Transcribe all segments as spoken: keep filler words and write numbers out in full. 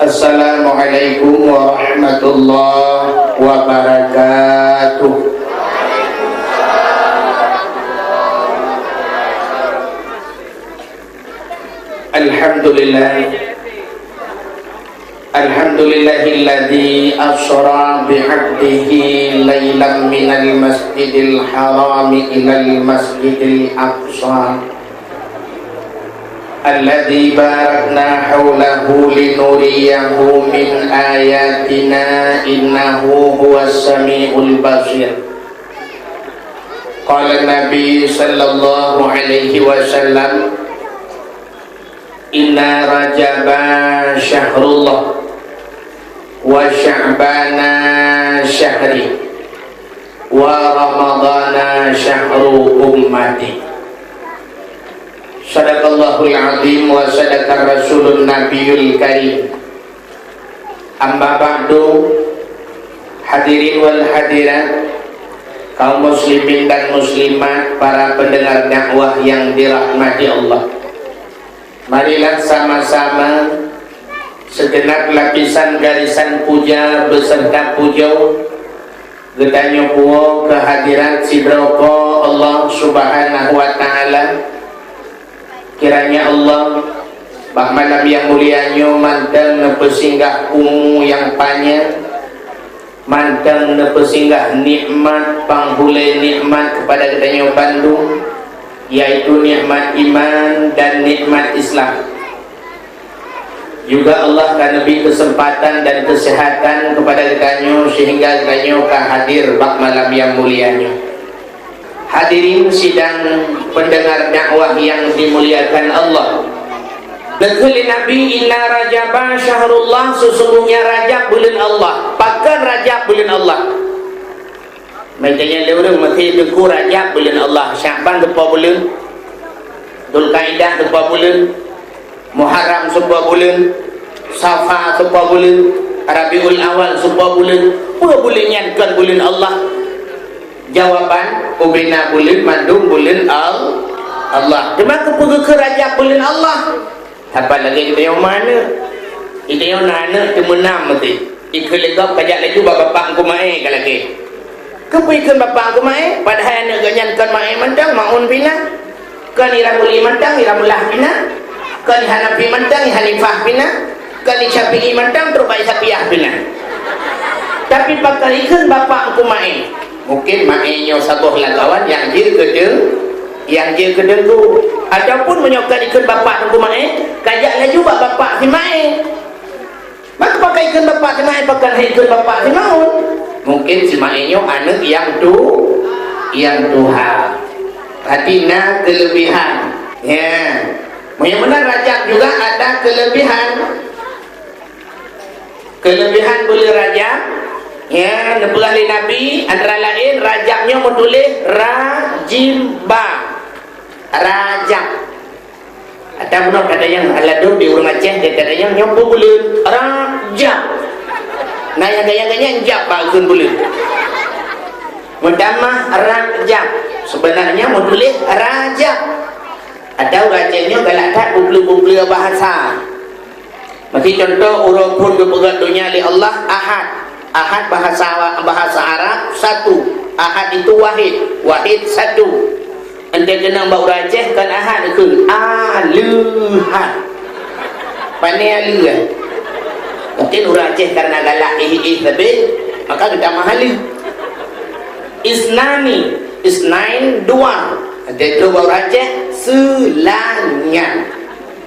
Assalamualaikum warahmatullahi wabarakatuh. Alhamdulillah. Alhamdulillahilladzi asra bi'abdihi lailan minal masjidil harami ilal masjidil aqsa. Alladzi barakna haulahu linuriyahu min ayatina innahu huwas samiul basir. Qala Nabi sallallahu alaihi wasallam, "Inna Rajaba syahrullah, wa Sya'bana syahri, wa Ramadana syahru ummati." Sadaqallahul azim wa sadaqar rasulun nabiyul karim. Amma ba'du, hadirin wal hadirat, kaum muslimin dan muslimat, para pendengar dakwah yang dirahmati Allah. Marilah sama-sama segenap lapisan garisan puja beserta puja geutanyoe puwoe keu hadirat sidroe Po Allah Subhanahu wa Ta'ala. Kiranya Allah, bak malam nyang mulia nyoe mantong neupeusinggah umu nyang panyang, mantong neupeusinggah nikmat panghulée nikmat keupada geutanyoe bandum, yaitu nikmat iman dan nikmat Islam. Juga Allah ka neubri keuseumpatan dan keuseuhatan keupada geutanyoe seuhingga geutanyoe ka hadir bak malam nyang mulia nyoe. Hadirin sidang pendengar dakwah yang dimuliakan Allah. Geukheun lé Nabi, "Inna Rajaba syahrullah," sesungguhnya Rajab buleuen Allah. Pakon Rajab buleuen Allah? Meunyoe lé ureuëng meusti teungku Rajab buleuen Allah, Sya'ban seupôt buleuen, Zulkaidah seupôt buleuen, Muharram seupôt buleuen, Safar seupôt buleuen, Rabiul Awal seupôt buleuen, peue buleuen nyan kon buleuen Allah? Jawaban, ubena buleuen mandum buleuen Al-, Allah. Teuma keupeue geukheun Rajab buleuen Allah? Saban lagée geutanyoe na aneuëk. Geutanyoe na aneuëk teumeunam meusti. Ikheun lé gob kajak laju bak bapak Teungku Maé ka lagée. Keupeue ikheun bapak Teungku Maé, padahai aneuëk geuh nyan kon Maé mantong, Maun pih na. Kon Iramuli mantong, Iramullah pih na. Kon Hanafi mantong, Hanifah pih na. Kon Syafi'i mantong, trok bak Syafi'iyah pih na. Tapi pakon ikheun bapak Teungku Maé? Mungkin Maé nyoe saboh lagée awak nyang jeuet keu teung-, nyang jeuet keu teungku. Ataupun meunyoe ka ikheun bapak Teungku Maé, kajak laju bak bapak si Maé. Maka pakon ikheun bapak si Maé, pakon han ikheun bapak si Maun? Mungkin si Maé nyoe aneuëk nyang tu-, nyang tuha. Berarti na keulebihan. Ya. Meunyoe meunan Rajab juga ada keulebihan. Keulebihan buleuen Rajab, ya, neupeugah lé Nabi, antara laén Rajab nyoe meutuléh Rajimba. Rajab. Ada bunoe kadang nyang ladôm di ureuëng Aceh, dia kadang nyang nyoe peue buleuen Rajab. Nah, nyang gaya-gaya jab bak kheun buleuen. Meutamah Rajab. Sebenarnya meutuléh Rajab. Ada ureuëng Aceh nyoe galak that bublu-bublu bahasa. Meusti contoh, uroe phon geupeugah donya lé Allah Ahad. Ahad bahasa, bahasa Arab satu. Ahad itu wahid. Wahid satu. Entée keunong bak ureuëng Aceh kon Ahad kheun Aleuhad. Pane Aleuhad. Mungkin ureuëng Aceh karena galak ih-ih sabe, maka geutamah Aleuh. Isnani, isnain dua. Entée trok bak ureuëng Aceh seulanya.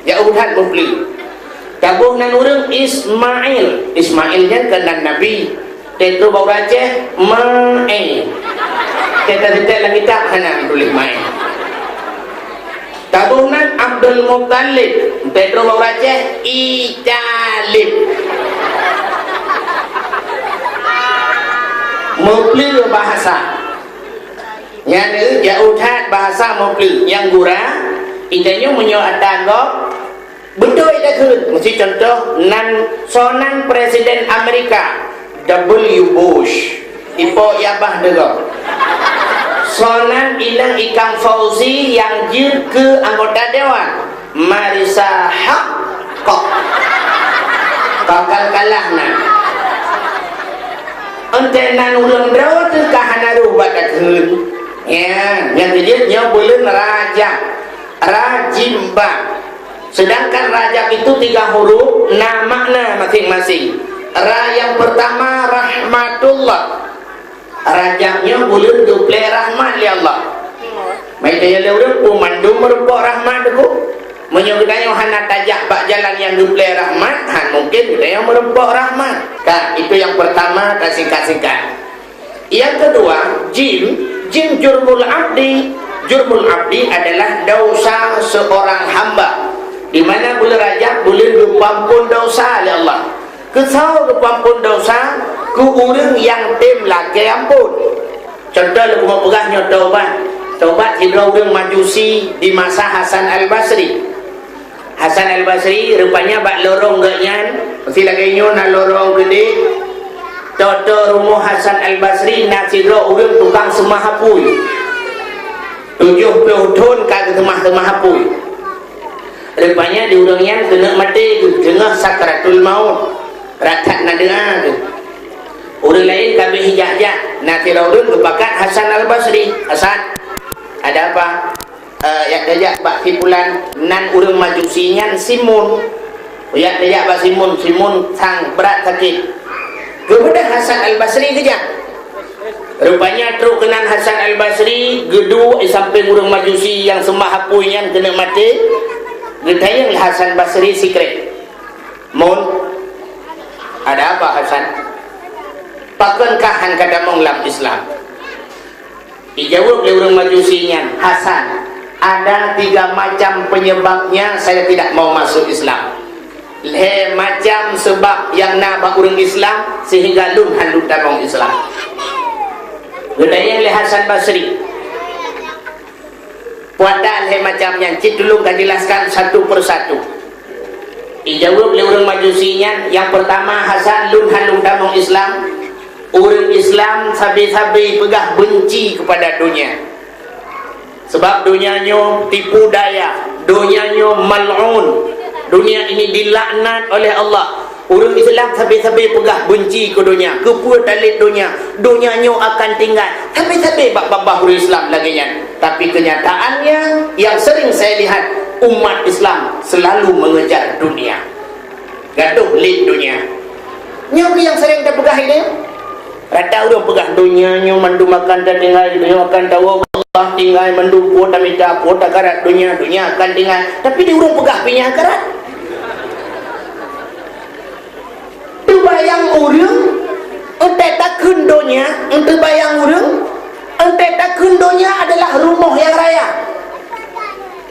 Ya udah mufli. Taboh nan ureuëng Ismail. Ismail nyan kan nan Nabi. Teutroh bak ureuëng Aceh, Maé. Teuka-teuka lam kitab hana tuléh Maé. Taboh nan Abdul Muttalib. Teutroh bak ureuëng Aceh, Italib. Meupleue bahasa. Nyan, eh, jauh that bahasa meupleue. Nyang gura, intanyoe meunyoe ata gob, beutôi that kheun. Meusti contoh, nan soe nan Presiden Amerika, W Bush. Ipo yabah deungoe. Soe nan inong Ikang Fauzi nyang jeuet keu anggota dewan. Marisa Haque. Bakal kalah na. Enteuk nan ureuëng droe teuka hana rôh bak takheun. Ya, nyang keujeuet nyoe buleuen Rajab. Rajimba. Sedangkan Rajab itu tiga huruf, na makna masing-masing. Ra yang pertama rahmatullah. Rajab nyoe buleuen geuplé rahmat lé Allah. Meunyoe lé ureuëng peue mandum meurumpok rahmat teuku. Meunyoe geutanyoe hana tajak bak jalan nyang geuplé rahmat, han mungkin geutanyoe meurumpok rahmat. Ka, itu yang pertama, tasingkat-singkat. Yang kedua, jim, jim jurmul abdi. Jurmul abdi adalah dosa seorang hamba. Di mana bulan Rajab, bulan geupampun dosa lé Allah. Keu soe geupampun dosa? Keu ureuëng nyang tem lakée ampôn. Contoh lôn peugah nyoe tobat. Tobat sidroe ureuëng Majusi di masa Hasan Al-Basri. Hasan Al-Basri rupanya bak lorong geuh nyan, meusti lagée nyoe na lorong geude. Toto rumoh Hasan Al-Basri na sidroe ureuëng tukang seumah apui. Tujoh ploh thon ka geuseumah-seumah apui. Rupanya di ureuëng nyan keuneuk maté geuh, teungoh sakratul maut. Ratat na doa geuh. Ureuëng laén ka abéh jak-jak, na sidroe ureuëng geupakat Hasan Al-Basri. "Hasan, ada apa?" "Eh, jak tajak bak si pulan, nan ureuëng Majusi nyan Simun." Jak tajak bak Simun, Simun sang brat sakét. Geubeudôh Hasan Al-Basri geujak. Rupanya trok keunan Hasan Al-Basri, geuduek di sampéng ureuëng Majusi nyang seumah apui nyan keuneuk maté. Geutanyong lé Hasan Basri sikrek, "Mun, ada apa, Hasan? Pakon kah han ka tamong lam Islam?" Dijaweueb lé ureuëng Majusi nyan, "Hasan, ada tiga macam penyebabnya saya tidak mau masuk Islam. Lhée macam seubab nyang na bak ureuëng Islam sehingga lôn han lôn tamong Islam." Geutanyong lé Hasan Basri, "Peue ata lhée macam nyan, cit tulông ka jelaskan satu persatu." Dijaweueb lé ureuëng Majusi nyan, "Yang pertama, Hasan, lôn han lôn tamong Islam. Ureuëng Islam sabe-sabe peugah benci kepada dunia. Sebab dunia nyoe tipu daya, dunia nyoe mal'un. Dunia ini dilaknat oleh Allah. Ureuëng Islam sabe-sabe peugah benci keu dunia, keupeue talét dunia. Dunia nyoe akan tinggai." Sabe-sabe bak babah ureuëng Islam lagée nyan. Tapi kenyataannya, yang sering saya lihat, umat Islam selalu mengejar dunia. Gadoh lé dunia. Nyoe keuh nyang sering tapeugah ilée. Rata ureuëng peugah, "Donya nyoe mandum akan tatinggai, donya akan tawoe, Allah tinggai mandum, peue tamita, peue takarat, donya, donya akan tinggai." Tapi di ureuëng peugah pih nyan akarat. Teubayang ureuëng, entée takheun donya, enteubayang ureuëng, entée takheun donya adalah rumoh nyang raya.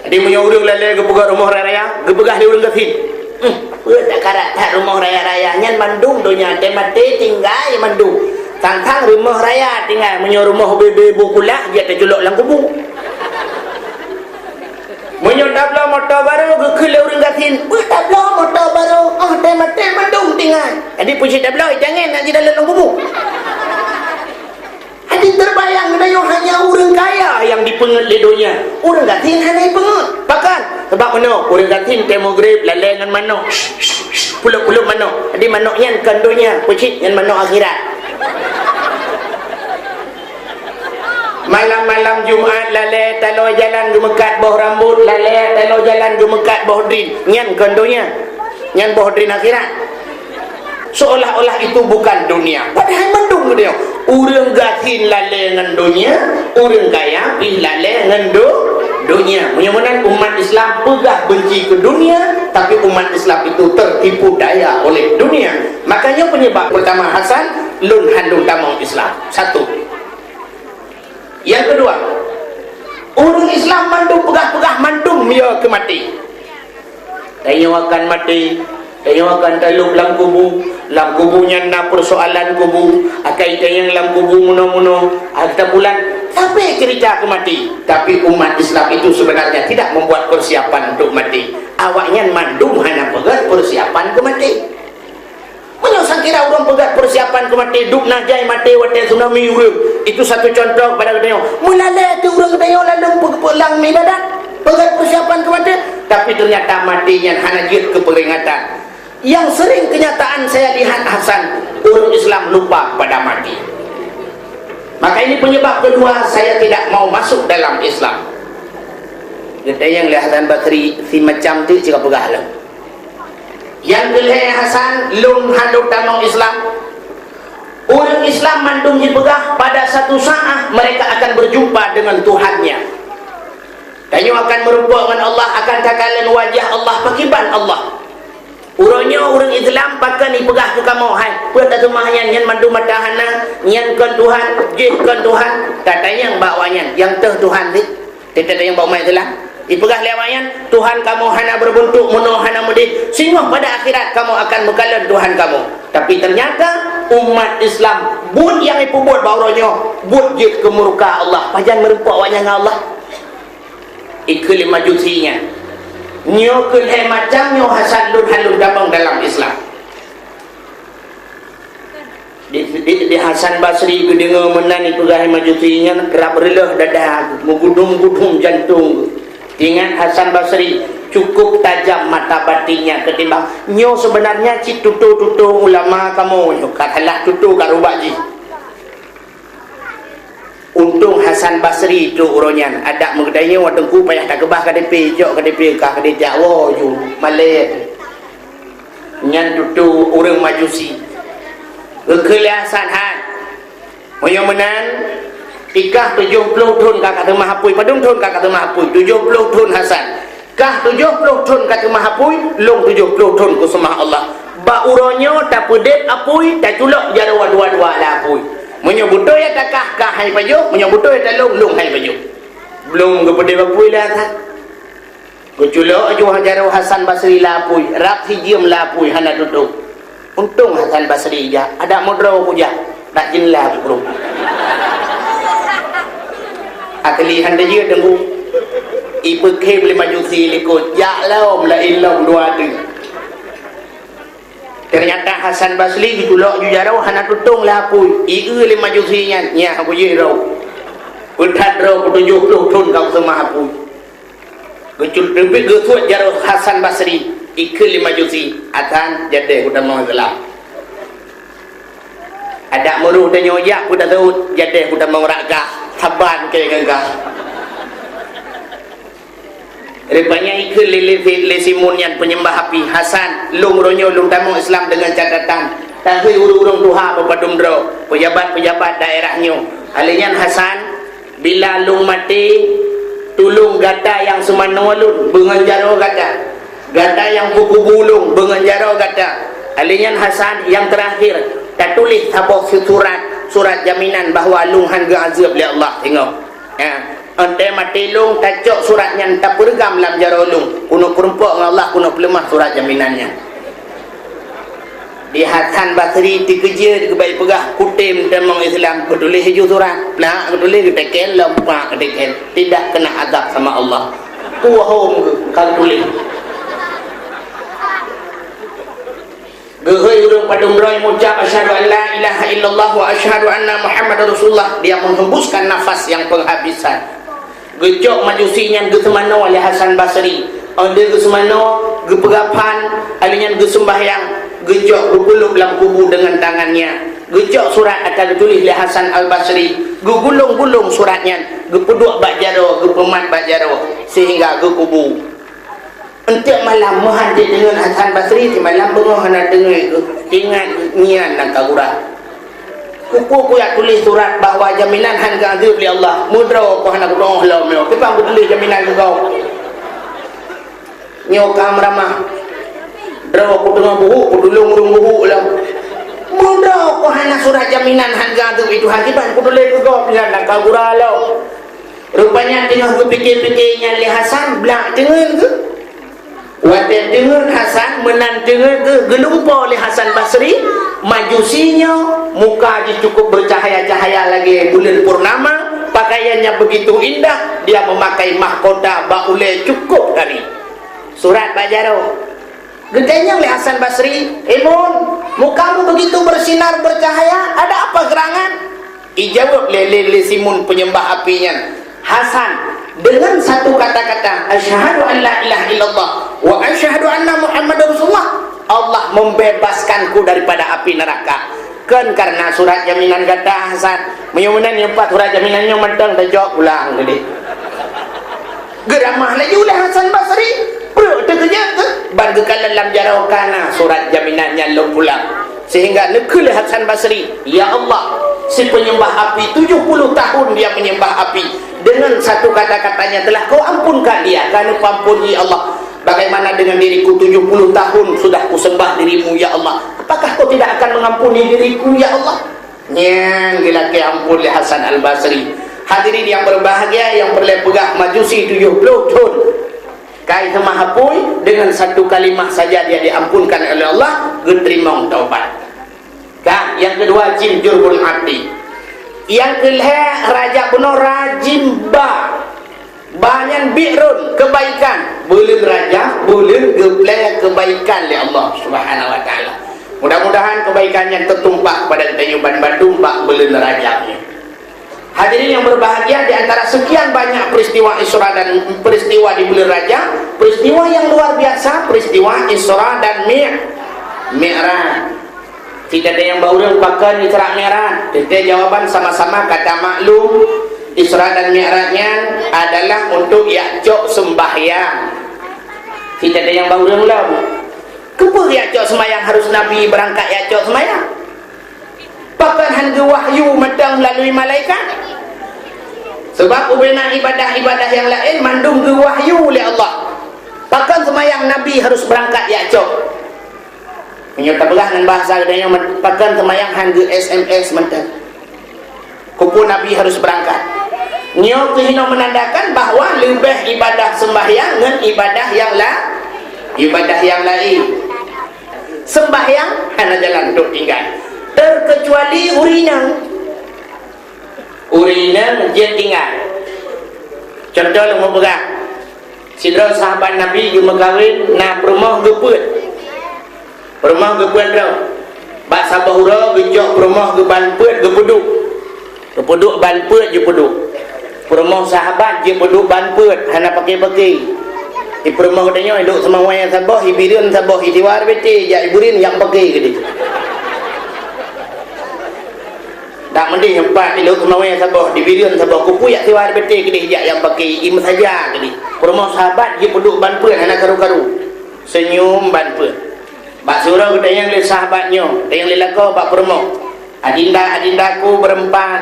Jadi, meunyoe ureuëng lalée geupeugah rumoh raya-raya, geupeugah lé ureuëng gasien, "Hmm, peue takarat that rumoh raya-raya nyan mandum donya, teumaté tinggai mandum. Sang-sang rumoh raya tinggai, meunyoe rumoh bebe bukulah, jeuet teuculok lam kubu." Meunyoe tabloe moto barô, geukheun lé ureuëng gasien, "Peue tabloe moto barô, oh teumaté mandum tinggai." Jadi, peue cit tabloe, jangan nak jidalam lam kubu. Hana teubayang geutanyoe hanya ureuëng kaya nyang jipeungét lé donya. Ureuëng gasien hana jipeungét. Pakon? Sabab meunoe, ureuëng gasien tée meugreb lalée ngon manok. Pulop-pulop manok. Jadi manok nyan kon donya, peue cit nyan manok akhirat. Malam-malam Jumat lalée taloe jalan geumeukat boh rambot, lalée taloe jalan geumeukat boh drin. Nyan kon donya. Nyan boh drin akhirat. Seolah-olah itu bukan dunia. Padahai mandum geutanyoe. Ureuëng gasien lalée ngon donya, ureuëng kaya pih lalée ngon do-, donya. Meunyoe meunan umat Islam peugah benci keu dunia, tapi umat Islam itu tertipu daya oleh dunia. Makanya penyebab pertama Hasan, lôn han lôn tamong Islam. Satu. Yang kedua, ureuëng Islam mandum peugah-peugah mandum ya keu maté. Tanyoe akan maté, tanyoe akan talop lam kubu, lam kubu nyan na persoalan kubu, akai tanyong lam kubu munoe-munoe, hareuta bulan, sampai cerita keu maté. Tapi umat Islam itu sebenarnya tidak membuat persiapan untuk mati. Awaknyan mandum hana peugét persiapan keu maté. Meunyoe sakira ureuëng peugét persiapan keu maté, dub na jai maté watée tsunami ureuëng, itu satu contoh kepada geutanyoe. Meulalée teuh ureuëng geutanyoe lalong peulang ibadat, peugét persiapan keu maté, tapi ternyata maté nyan hana jeuet keu peuringatan. Yang sering kenyataan saya lihat Hasan, ureuëng Islam lupa pada mati. Maka ini penyebab kedua saya tidak mau masuk dalam Islam. Geutanyoe lé Hasan Basri, si macam tu cit ka peugah lom. Nyang keu lhée Hasan, lôn hana tamong Islam. Ureuëng Islam mandum jipeugah pada satu saat mereka akan berjumpa dengan Tuhannya. Tanyoe akan meurumpok ngon Allah, akan takalon wajah Allah, pakriban Allah. Uroe nyoe ureuëng Islam pakon jipeugah keu kamoe, hai, peue taseumah nyan, nyan mandum mata hana, nyan kon Tuhan, jih kon Tuhan, tatanyong bak awaknyan, nyang teuh Tuhan teuh? Tatanyong bak umat Islam. Jipeugah lé awaknyan, Tuhan kamoe hana beubuntuk, meunoe hana meudeh, singoh pada akhirat kamoe akan meukalon Tuhan kamoe. Tapi ternyata umat Islam buet nyang jipeubuet bak uroe nyoe, buet jeuet keu murka Allah. Pajan meurumpok awaknyan ngon Allah? Ikheun lé Majusi nyan. Nyoe keuh lhée macam nyoe Hasan lôn hana lôn tamong dalam Islam. Di, di, di Hasan Basri geudeungoe meunan jipeugah Majusi nyan, rab reuloh dada, meugudum-gudum jantong. Ingat Hasan Basri, cukup tajam mata batinnya ketimbang nyoe seubeunarnya cit tutoe-tutoe ulama kamoe nyoe, ka salah tutoe ka rubak jih. Untông Hasan Basri trok uroe nyan, adak meugeutanyoe watée teungku payah takeubah K T P, jok K T P kah, K T P jak woe ju, malée. Nyan tutoe ureuëng Majusi. Geukheun lé Hasan, "Hai, meunyoe meunan, ikah tujoh ploh thon ka kateumah apui, padum thon ka kateumah apui?" "Tujoh ploh thon, Hasan." "Kah tujoh ploh thon kateumah apui, lôn tujoh ploh thon kuseumah Allah. Bak uroe nyoe tapeudeb apui, taculok jaroe dua-dua lam apui. Meunyoe beutôi ata kah, kah hai pajoh, meunyoe beutôi ata lôn, lôn hai pajoh." Blom geupeudeb apui lé Hasan. Geuculok ju jaroe Hasan Basri lam apui, rab sijeuem lam apui hana tutôp. Untông Hasan Basri jak, adak meudroe kujak, dak jeunlah kukrueng. Asli hana jeuet teungku. Ipeukhém lé Majusi likot, jak lom, laén lom dua teuk. Teunyata Hasan Basri geuculok ju jaroe hana tutông lam apui. Ieu lé Majusi nyan, "Nyan bujéh droe. Peuthat droe peutujoh ploh thon ka kuseumah apui." Geucul-, geusuet jaroe Hasan Basri, ikheun lé Majusi, "Hasan, jadeh kutamong Islam. Adak meurôh tanyoe jak peue taseuôt, jadeh kutamong rak gah, saban keu ngon gah." Rupanya ikheun lé, lé, lé Simun nyan peunyembah api, "Hasan, lôn uroe nyoe lôn tamong Islam deungon catatan, takheun ureuëng-ureuëng tuha beupadum droe, peujabat-peujabat daerah nyoe. Alèh nyan Hasan, bila lôn maté, tulông gata nyang seumanoe lôn beungon jaroe gata. Gata nyang peukubu lôn beungon jaroe gata. Alèh nyan Hasan, nyang teurakhir, tatuléh saboh surat, surat jaminan bahwa lôn hán geuazeueb lé Allah." Ingat. Ha, 'oh watèe maté lôn, tacok surat nyan tapeureugam lam jaroe lôn. Keuneuk peurumpok ngon Allah, keuneuk peuleumah surat jaminan nyan. Di Hasan Basri teukeujeuet geubai peugah, "Kutem tamong Islam." Geutuléh ju surat. Plak geutuléh, geuteken lom, plak geuteken. Tidak kena azab sama Allah. Puhom geuh ka geutuléh. Geuhôi ureuëng padum droe meucab, "Asyhadu an la ilaha illallah wa asyhadu anna Muhammadar Rasulullah." Dia menghembuskan nafas yang penghabisan. Geucok Majusi nyan geuseumanoe lé Hasan Basri. 'Oh lheueh geuseumanoe, geupeugah phan, alèh nyan geuseumbahyang, geucok geupeulop lam kubu deungon tangannya. Geucok surat ata geutuléh lé Hasan Al-Basri, geugulong-gulong surat nyan, geupeuduek bak jaroe, geupeumat bak jaroe, sehingga geukubu. Eunteuk malam meuhan jideungon Hasan Basri, simalam beungoh hana deungon, ingat nyan nyang ka gura. Keupeue kujak tuléh surat bahwa jaminan hán geuazeueb lé Allah, meudroe keuh hana kudeungoe lom nyoe. Kiban kutuléh jaminan keu gob? Nyoe ka meuramah. Droe kudeungoe buhuk, kutulông ureuëng buhuk lom. Meudroe keuh hana surat jaminan hán geuazeueb lé Tuhan, kiban kutuléh keu gob nyan, nyang ka gura lom. Rupanya teungoh geupike-pike nyan lé Hasan, blak teungeut geuh. Watèe teungeut Hasan, meunan teungeut geuh, geulumpoe lé Hasan Basri, Majusi nyoe, muka jih cukup bercahaya-cahaya lagèe buleuen purnama, pakaiannya begitu indah, dia memakai mahkota bak ulèe cukup kali. Surat bak jaroe. Geutanyong lé Hasan Basri, "Imun, mukamu begitu bersinar, bercahaya, ada apa gerangan?" Ijaweueb lé, lé, lé Simun peunyembah api nyan, "Hasan, dengan satu kata-kata, asyhadu an la ilaha illallah, Wa asyhadu anna Muhammadar Rasulullah. Allah membebaskanku daripada api neraka. Kan karena surat jaminan gata, Hasan. Meunyoe meunan nyang pat surat jaminan nyoe mantong tajok pulang tadi. Geuramah laju lé Hasan Basri. Peureuek teukeujot teuh, ban geukalon lam jaroe ka na surat jaminan nyan lom pulang. Sehingga neukheun lé Hasan Basri, "Ya Allah, si penyembah api tujuh puluh tahun dia menyembah api. Dengan satu kata-katanya telah kau ampunkan dia, ka neupeuampun, ya Allah. Bagaimana dengan diriku, tujuh puluh tahun sudah kusembah dirimu, ya Allah. Apakah kau tidak akan mengampuni diriku, ya Allah?" Nyan geulakée ampun lé Hasan Al-Basri. Hadirin yang berbahagia, yang peureulée peugah Majusi tujuh puluh thon. Kai seumah apui, dengan satu kalimah saja dia diampunkan oleh Allah, geuteurimong taubat. Ka, nyang keudua jim jurbul ati. Nyang keulhée rajab bunoe rajim ba. Ba nyan bi'run, kebaikan. Buleuen rajab, buleuen geuplée kebaikan lé Allah Subhanahu wa Taala. Mudah-mudahan kebaikan nyan teutumpah kepada geutanyoe banmandum bak buleuen rajab nyoe. Hadirin yang berbahagia, di antara sekian banyak peristiwa Isra dan peristiwa di bulan Rajab, peristiwa yang luar biasa, peristiwa Isra dan Mi-, Mi'raj. Kita ada yang baru pakon Isra Mi'raj. Kita jawaban sama-sama kata maklum, Isra dan Mi'raj nyan adalah untuk yak cok sembahyang. Kita ada yang baru lom. Kenapa yak cok sembahyang harus Nabi berangkat yak cok sembahyang? Pakon han geuwahyu mantong melalui malaikat? Sebab ubena ibadah-ibadah yang lain mandum geuwahyu lé Allah. Pakon seumayang Nabi harus beurangkat jak cok? Meunyoe tapeugah ngon bahasa geutanyoe, pakon seumayang han geu-S M S mantong? Keupeue Nabi harus beurangkat? Nyoe keuh hinoe meunandakan bahwa leubeh ibadah seumbahyang ngon ibadah nyang la-, ibadah nyang laén. Seumbahyang hana jalan untuk tinggai, terkecuali ureueng inong. Ureueng inong jeuet tinggai. Contoh lôn peugah, sidroe sahabat Nabi geumeukawen na peurumoh geupeuet. Peurumoh geupeuet droe. Bak saboh uroe geucok peurumoh geuban peuet geupeuduek. Geupeuduek ban peuet jipeuduek. Peurumoh sahabat jipeuduek ban peuet hana paké-paké. Di peurumoh geutanyoe ilok seumawai saboh, ibireuen saboh, isiwa ribèe, jak ibireuen jak paké keudéh. Dak meudeh empat, ilok seumawai saboh, dibireuen saboh, keupeue jak siwa ribèe keudéh jak nyang paké, imeusaja keudéh. Peurumoh sahabat jipeuduek ban peuet hana karu-karu. Seunyum ban peuet. Bak siuroe geutanyong lé sahabat nyoe, tanyong lé lakoe bak peurumoh. "Adinda, adindaku beureuempat,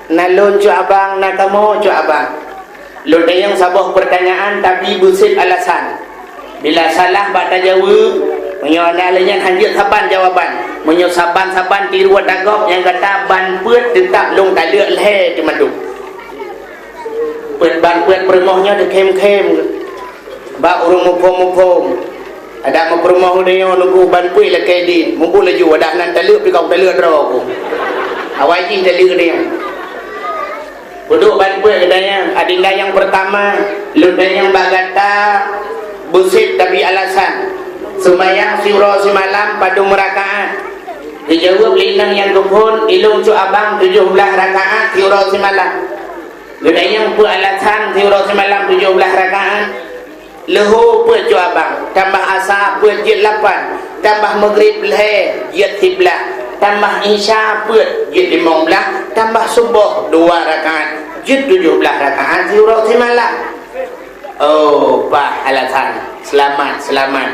na lôn cut abang, na kamoe cut abang. Lôn tanyong saboh peurtanyaan, tapi beusit alasan. Bila salah bak tajaweueb, meunyoe na lé nyan han jeuet saban jawaban. Meunyoe saban-saban tiru ata gob, nyang gata ban peuet teutap lôn taleuek lhèe teumadu." Peuet ban peuet peurumoh nyoe teukhém-khém bak ureueng muphom-muphom. Adak meupeurumoh geutanyoe nunggu ban peuet lakèe dien, mubu laju adak nan taleuek pih ka taleuek droe ku. Awai jih taleuek geutanyoe. Peuduek ban peuet geutanyoe, adinda nyang peurtama, lôn tanyong bak gata beusit tapi alasan. Seumayang siuroe simalam padum rakaat? Geujaweueb lé inong nyang geuphon, ilôn cut abang tujoh blaih rakaat siuroe simalam. Geutanyong peue alasan siuroe simalam tujoh blaih rakaat? Leuhô peuet cut abang, tambah asa peuet jeuet lapan, tambah meugrib lhèe jeuet siblaih, tambah isya peuet jeuet limong blaih, tambah suboh dua rakaat, jeuet tujoh blaih rakaat siuroe simalam. Oh, paih alasan. Seulamat, seulamat.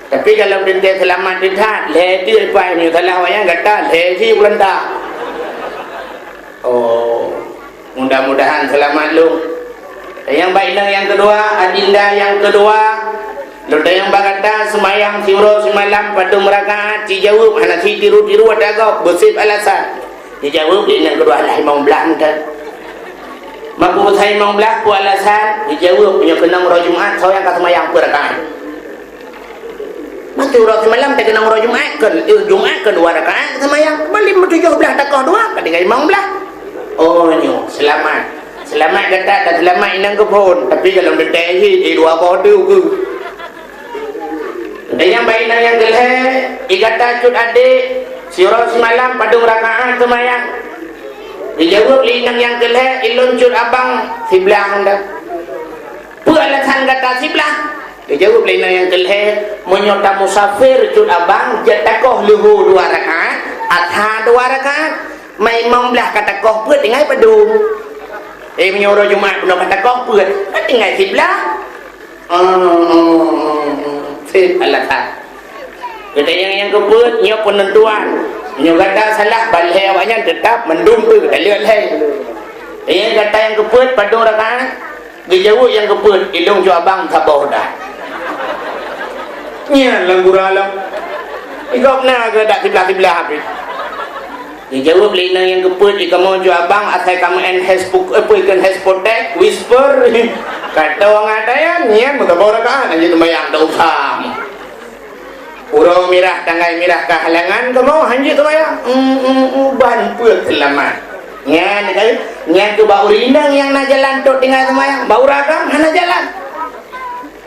Tapi kalau teuntèe seulamat teuh that, lhèe teuk paih meunyoe salah wayang gata lhèe jih ulôn ta. Oh, mudah-mudahan seulamat lôn. Tanyong bak inong nyang keudua, adinda nyang keudua, lôn tanyong bak gata seumayang siuroe simalam padum rakaat, ci jaweueb hana ci tiru-tiru ata gob, beusit alasan. Jijaweueb lé inong keudua, "Lah limong blaih mantong." "Meunyoe peue alasan?" Jijaweueb, "Meunyoe keunong uroe Jumat, soe nyang ka seumayang peuet rakaat?" "Maté uroe simalam teukeunong uroe Jumat, keu, eh, Jumat keu dua rakaat seumayang, malam tujoh blaih takoh dua, ka tinggai limong blaih." Oh, nyoe, seulamat. Seulamat gata dan seulamat inong geuphon, tapi kalau teuntèe jih, eh, dua boh tu keuh. Tanyong bak inong nyang keulhèe, "I gata cut adék, siuroe simalam padum rakaat seumayang?" Jijaweueb lé inong nyang keulhèe, "Ilôn cut abang siblaih anda." "Peue alasan gata siblaih?" Geujaweueb lé inong nyang keulhèe, "Meunyoe tamusafir cut abang, jeuet takoh leuhô dua rakaat, asha dua rakaat, ma imam blah ka takoh peuet tinggai padum." Eh, meunyoe uroe Jumat bunoe ka takoh peuet, ka tinggai siblah. Hmm, hmm, hmm, hmm. Sip alasan. Geutanyong nyang keupeuet, nyoe peunentuan. Nyoe gata salah, ban lhèe awaknyan teutap mandum tu gata lhèe. Tanyong gata nyang keupeuet, padum rakaat? Geujaweueb nyang keupeuet, ilong cut abang saboh dah. Nyan lam gura lom. Igop na geudak siblah-siblah habéh. Geujaweueb lé inong nyang keupeuet, "Di kamoe cut abang asai kamoe en hespo-, eh, peue ikon heskotek, whisper." Ka tong atayan, nyan meusaboh rakaat, lanjut seumayang, tak usah. Uroe mirah, tanggai mirah ka halangan kamoe, hanjeuet seumayang. Hmm, hmm, hmm, ban peuet seulamat. Nyan, kan? Nyan keuh bak ureueng inong nyang na jalan tot tinggai seumayang. Bak ureueng agam hana jalan.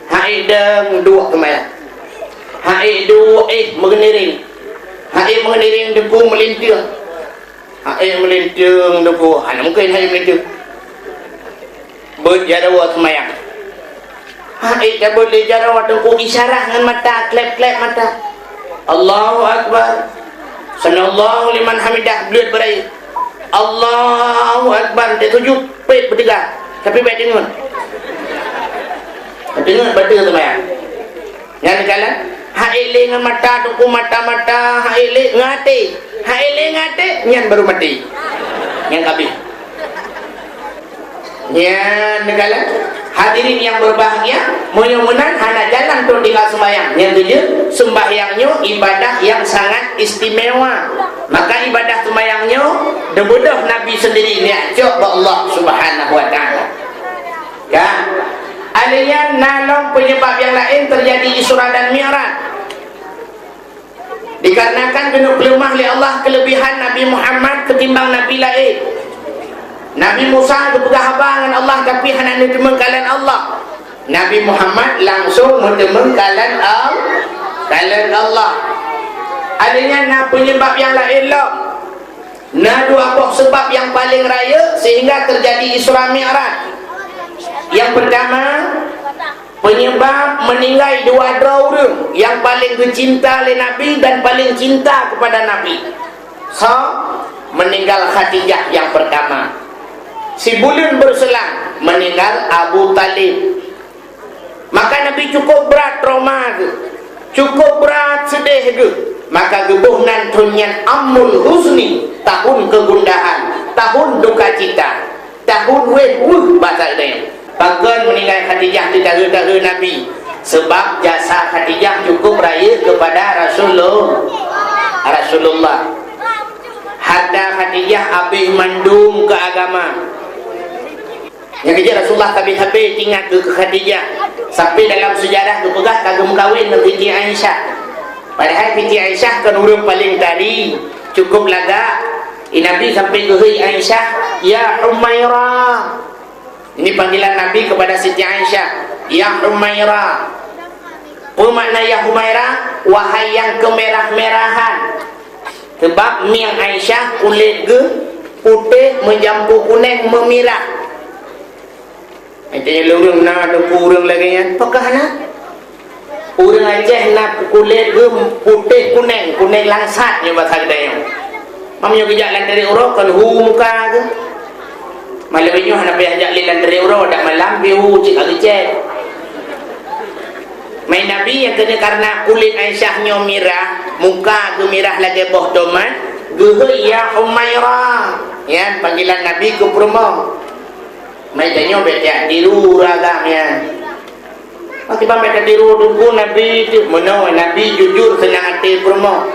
Hai dong duek seumayang. Hai duek, eh, meugeuniring. Hai meugeuniring deungon meulinteung. Hai meulinteung deungon, hana mungken hai meulinteung. Beuet jaroe seumayang. Hai tabeuet lé jaroe teungku, isyarah ngon mata, klep-klep mata. Allahu Akbar. Sami'allahu liman hamidah, bleuet beurayeuk. Allahu Akbar, teusujut, pet beuteuga. Tapi bèk deungon. Deungon bateue seumayang. Nyan kalon, hai lé ngon mata, teungku, mata-mata, hai lé ngon até. Hai lé ngon até, nyan baru maté. Nyan ka abéh. Nyan kalon, hadirin yang berbahagia, meunyoe meunan hana jalan untuk tinggal sembahyang. Nyan tuju, sembahyang nyoe ibadah yang sangat istimewa. Maka ibadah sembahyang nyoe dibeudôh Nabi sendiri, neujak cok bak Allah Subhanahu wa Taala. Ka. Alèh nyan na lom penyebab yang laén terjadi Isra dan Mi'raj. Dikarenakan keuneuk peuleumah lé Allah keulebihan Nabi Muhammad keutimbang nabi laén. Nabi Musa geupeugah haba ngon Allah, tapi hana neuteumeung kalon Allah. Nabi Muhammad langsung neuteumeung kalon Al-, kalon Allah. Alèh nyan na penyebab yang laén lom. Na dua boh seubab nyang paleng rayeuk sehingga teujadi Isra Mi'raj. Nyang peurtama, peunyeubab meuninggai dua droe ureueng nyang paleng geucinta lé Nabi dan paleng cinta keupada Nabi. Soe? Meuninggal Khadijah nyang peurtama. Sibuleuen beuseulang meuninggal Abu Thalib. Maka Nabi cukup brat trauma geuh, cukup brat seudeh geuh. Maka geuboh nan thon nyan Amul Huzni, tahun kegundahan, tahun duka cita, tahun wéh weuh basa geutanyoe. Pakon meuninggai Khadijah teutaheu-taheu Nabi? Sebab jasa Khadijah cukup rayeuk keupada Rasulul-, Rasulullah. Harta Khadijah abéh mandum keu agama. Nyang keujeuet Rasulullah sabe-sabe teuingat keu Khadijah. Sampai dalam seujarah geupeugah ka geumeukawen ngon Siti Aisyah. Padahai Siti Aisyah kon ureueng paleng tari, cukup lagak. Di Nabi sampai geuhôi Aisyah, "Ya Humaira." Ini panggilan Nabi kepada Siti Aisyah, "Ya Humaira." Peue makna "Ya Humaira"? Wahai nyang keumerah-merahan. Sebab mieng Aisyah kulét geuh putéh meujampu kuneng meumirah. Meunyoe lé ureueng na teungku ureueng lagèe nyan, pakon hana? Ureueng Aceh na kulét geuh putéh kuneng, kuneng langsat nyoe basa geutanyoe. Meunyoe geujak lam trép uroe kon hu muka geuh. Malam nyoe hana payah jak lé lam trép uroe, dak malam pih hu cit ka geucèt. Mai Nabi nyang keuneuk karena kulét Aisyah nyoe mirah, muka geumirah lagèe boh tomat, geuhôi, "Ya Humaira." Nyan panggilan Nabi keu peurumoh. Mai tanyoe bèk tiru ureueng agam nyan. Pakriban bèk tatiru teungku Nabi teuh, meunoe Nabi jujur seunang até peurumoh.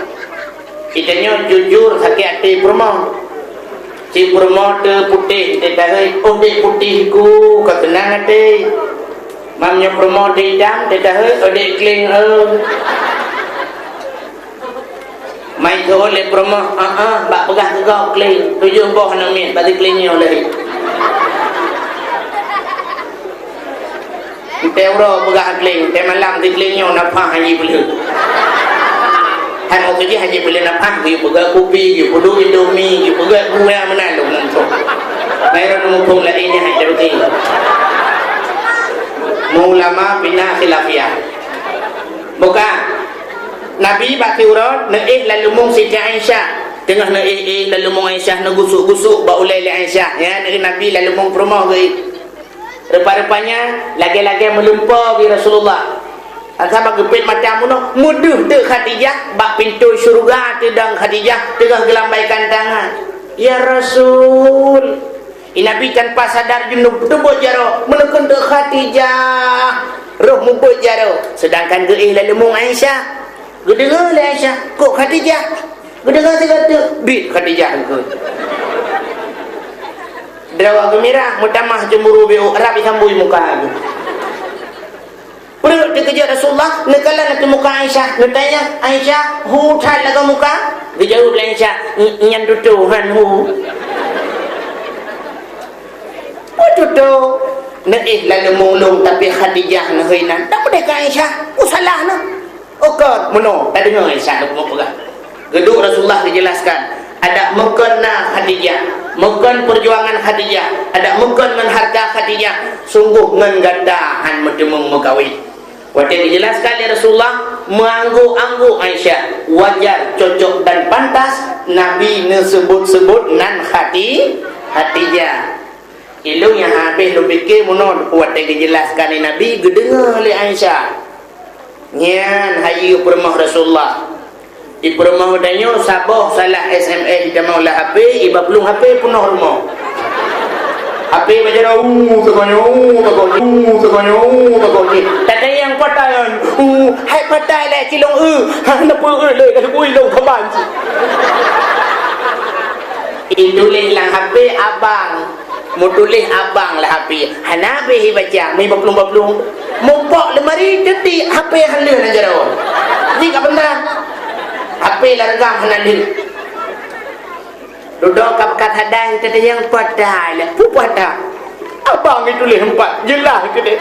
Geutanyoe jujur sakét até peurumoh. Cit peurumoh teuh putéh, teuh tahôi, "Oh, dek putéh ku, ka seunang até." Meunyoe peurumoh teuh itam, teuh tahôi, "Oh, dek kleng, oh." Mai jeuet lé peurumoh, "Ah, ah, bak peugah keu gob kleng, tujoh boh aneuk miet bak sikling nyoe lé." Teuntèe uroe peugah kleng, teuntèe malam sikling nyoe nafah hana jipeuleueh. Hai meukeujih hana jipeuleueh nafah, geuyue peugah kupi, geuyue peuduek indomie, geuyue peugah gula meunan lôn nonton. Bayreuh muphom laén nyan hai jeuet. Ulama bina khilafiyah. Bukan. Nabi bak siuroe neuéh laleumbong Siti Aisyah. Teungoh neuéh-éh laleumbong Aisyah neugusuk-gusuk bak ulée lé Aisyah. Ya, neuéh Nabi laleumbong peurumoh geuéh. Rupa-rupanya lagée-lagée meulumpoe bak Rasulullah. Asai bak geupet mata bunoe, meudeuh teuk Khadijah bak pintoe syeuruga teudong Khadijah teungoh geulambaikan tangan. "Ya Rasul." Nabi tanpa sadar jeuet teubiet jaroe, meuneukeun teuk Khadijah. Roh mubiet jaroe, seudangkan geuéh laleumbong Aisyah. Geudeungoe lé Aisyah, "Kok Khadijah?" Geudeungoe sigoe teuk, "Biet Khadijah engkau." Droe geumirah, meutamah cemburu beu, rab isambui muka geuh. Peureuk teukeujot Rasulullah, neukalon ateueh muka Aisyah, neutanyong, "Aisyah, hu that lagoe muka?" Geujaweueb lé Aisyah, "N-, nyan tutoe, han hu." "Peue tutoe?" "Neuéh laleumbong lôn, tapi Khadijah neuhôi nan." "Dak peudeh keu Aisyah? Peue salah neuh?" "Oh kon, meunoe, tadeungoe Aisyah lôn peugah." Geuduek Rasulullah geujelaskan, adak meukon na Khadijah, meukon peujuangan Khadijah, adak meukon ngon hareuta Khadijah, sunggoh ngon gata han meuteumeung meukawen. Watée geujelaskan lé Rasulullah, meuangguk-angguk Aisyah, wajar, cocok dan pantas Nabi neuseubut-seubut nan Khati-, Khadijah. Ilôn nyang habéh lôn pike meunoe watée geujelaskan lé Nabi geudeungoe lé Aisyah. Nyan hayeue peurumoh Rasulullah. Di peurumoh tanyoe saboh salah S M S jitamong lam H P, iba plueng H P peunoh rumoh. H P baca dah, uh, teukonyong, uh, teukonyong, uh, teukonyong, uh, teukonyong. Tatanyong patai nyan, uh, hai patai lé cilong, uh, ha, neupeu, uh, lé, ka teupeu ilong kaban. Ituléh lam H P abang. Meutuléh abang lam H P, hana habéh ibaca, meubaplong-baplong. Mupok lemari, teuti H P hana lheueh lam jaroe. Di ka benda. H P lam reugam hana lheueh. Dudoe ka beukat hadai, teudeungoe patai lé. Peue patai? Abang ituléh empat, jeulaih keudeh.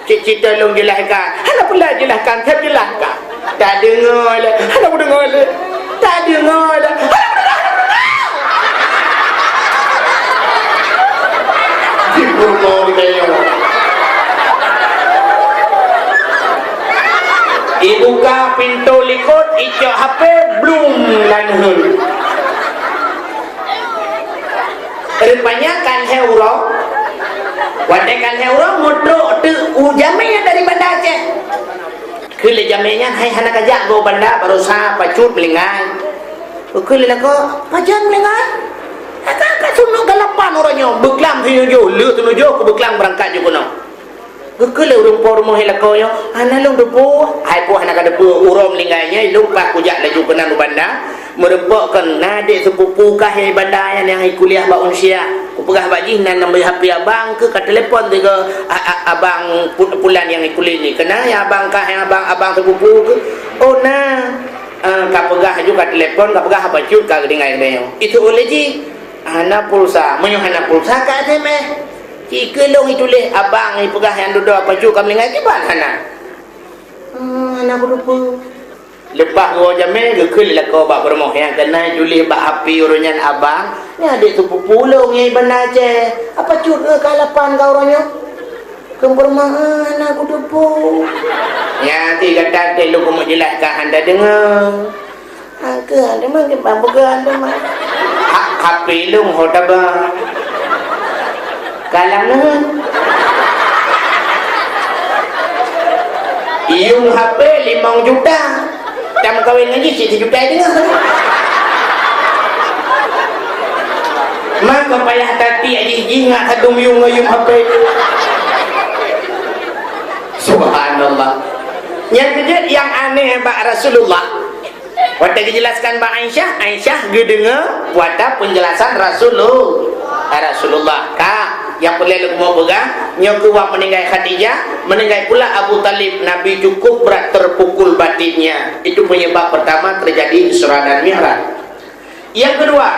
Cit-cit lôn jeulahkan. Hana peue lôn jeulahkan, ka jeulahkan. Tadeungoe lé. Hana peudeungoe lé. Tadeungoe lé. Hana peudeungoe. Jipeurumoh geutanyoe. Ibuka pintoe likot, icok H P, blum, laén heuet. Rupanya ka lhèe uroe, watèe ka lhèe uroe meutrok teuk u jamèe dari Banda Aceh. Kheun lé jamèe nyan, "Hai, hana kajak goe u Banda, baroesa pacut meuninggai." Kheun lé lakoe, "Pajan meuninggai?" "Ka, ka, ka sunok galapan uroe nyoe, beuklam sinujoh, lheueh sinujoh keu beuklam beurangkat ju keunoe." Geukheun lé ureueng po rumoh lakoe nyoe, "Hana lôn teupeu." "Hai po hana kateupeu, uroe meuninggai nyan lôn paih kujak laju keunan u Banda, meurumpok keu na adék sepupu kah nyang i Banda nyan nyang i kuliah bak Unsyah. Kupeugah bak jih na nambah H P abang keuh, ka telepon sigoe a-, a-, abang pu-, pulan nyang i kuliah nyoe. Keunan nyang abang kah, nyang abang, abang sepupu keuh?" "Oh na." Ah, kapeugah laju ka telepon, kapeugah haba cut ka geutinggai keunoe. Itu ulèe jih. Hana pulsa. Meunyoe hana pulsa ka S M S. Ci keu lôn ituléh abang ipeugah nyang dudoe pacut ka meuninggai kiban hana. Hmm, hana kuteupeu. Leupah geuwoe jamèe geukheun lé lakoe bak peurumoh nyang keunan ituléh bak H P ureueng nyan abang, nyan adék sepupu lôn nyang i Banda Aceh. Apa cut keu ka lapan ka uroe nyoe? Keu peurumoh, hana kuteupeu. Nyan ti gata teuh lôn keumeung jeulaih ka hana deungoe. Angkeu, teuma kiban peugah teuma. Ha-, H P lôn ho taba. Kalam neuh. Yuem H P limong juta. Tameukawen ngon jih cit sijuta teungoh. Maka payah tatiek jih, jih ngat sadum yuem ngon yuem H P. Subhanallah. Nyang keujeuet nyang aneh bak Rasulullah. Watèe geujelaskan bak Aisyah, Aisyah geudeungoe watèe peunjelasan Rasulul-, Rasulullah. Ka, nyang peureulèe lôn keumeung peugah, nyoe keuh wak meuninggai Khadijah, meuninggai pula Abu Thalib, Nabi cukup berat terpukul batinnya. Itu penyebab pertama terjadi Isra dan Mi'raj. Nyang keudua,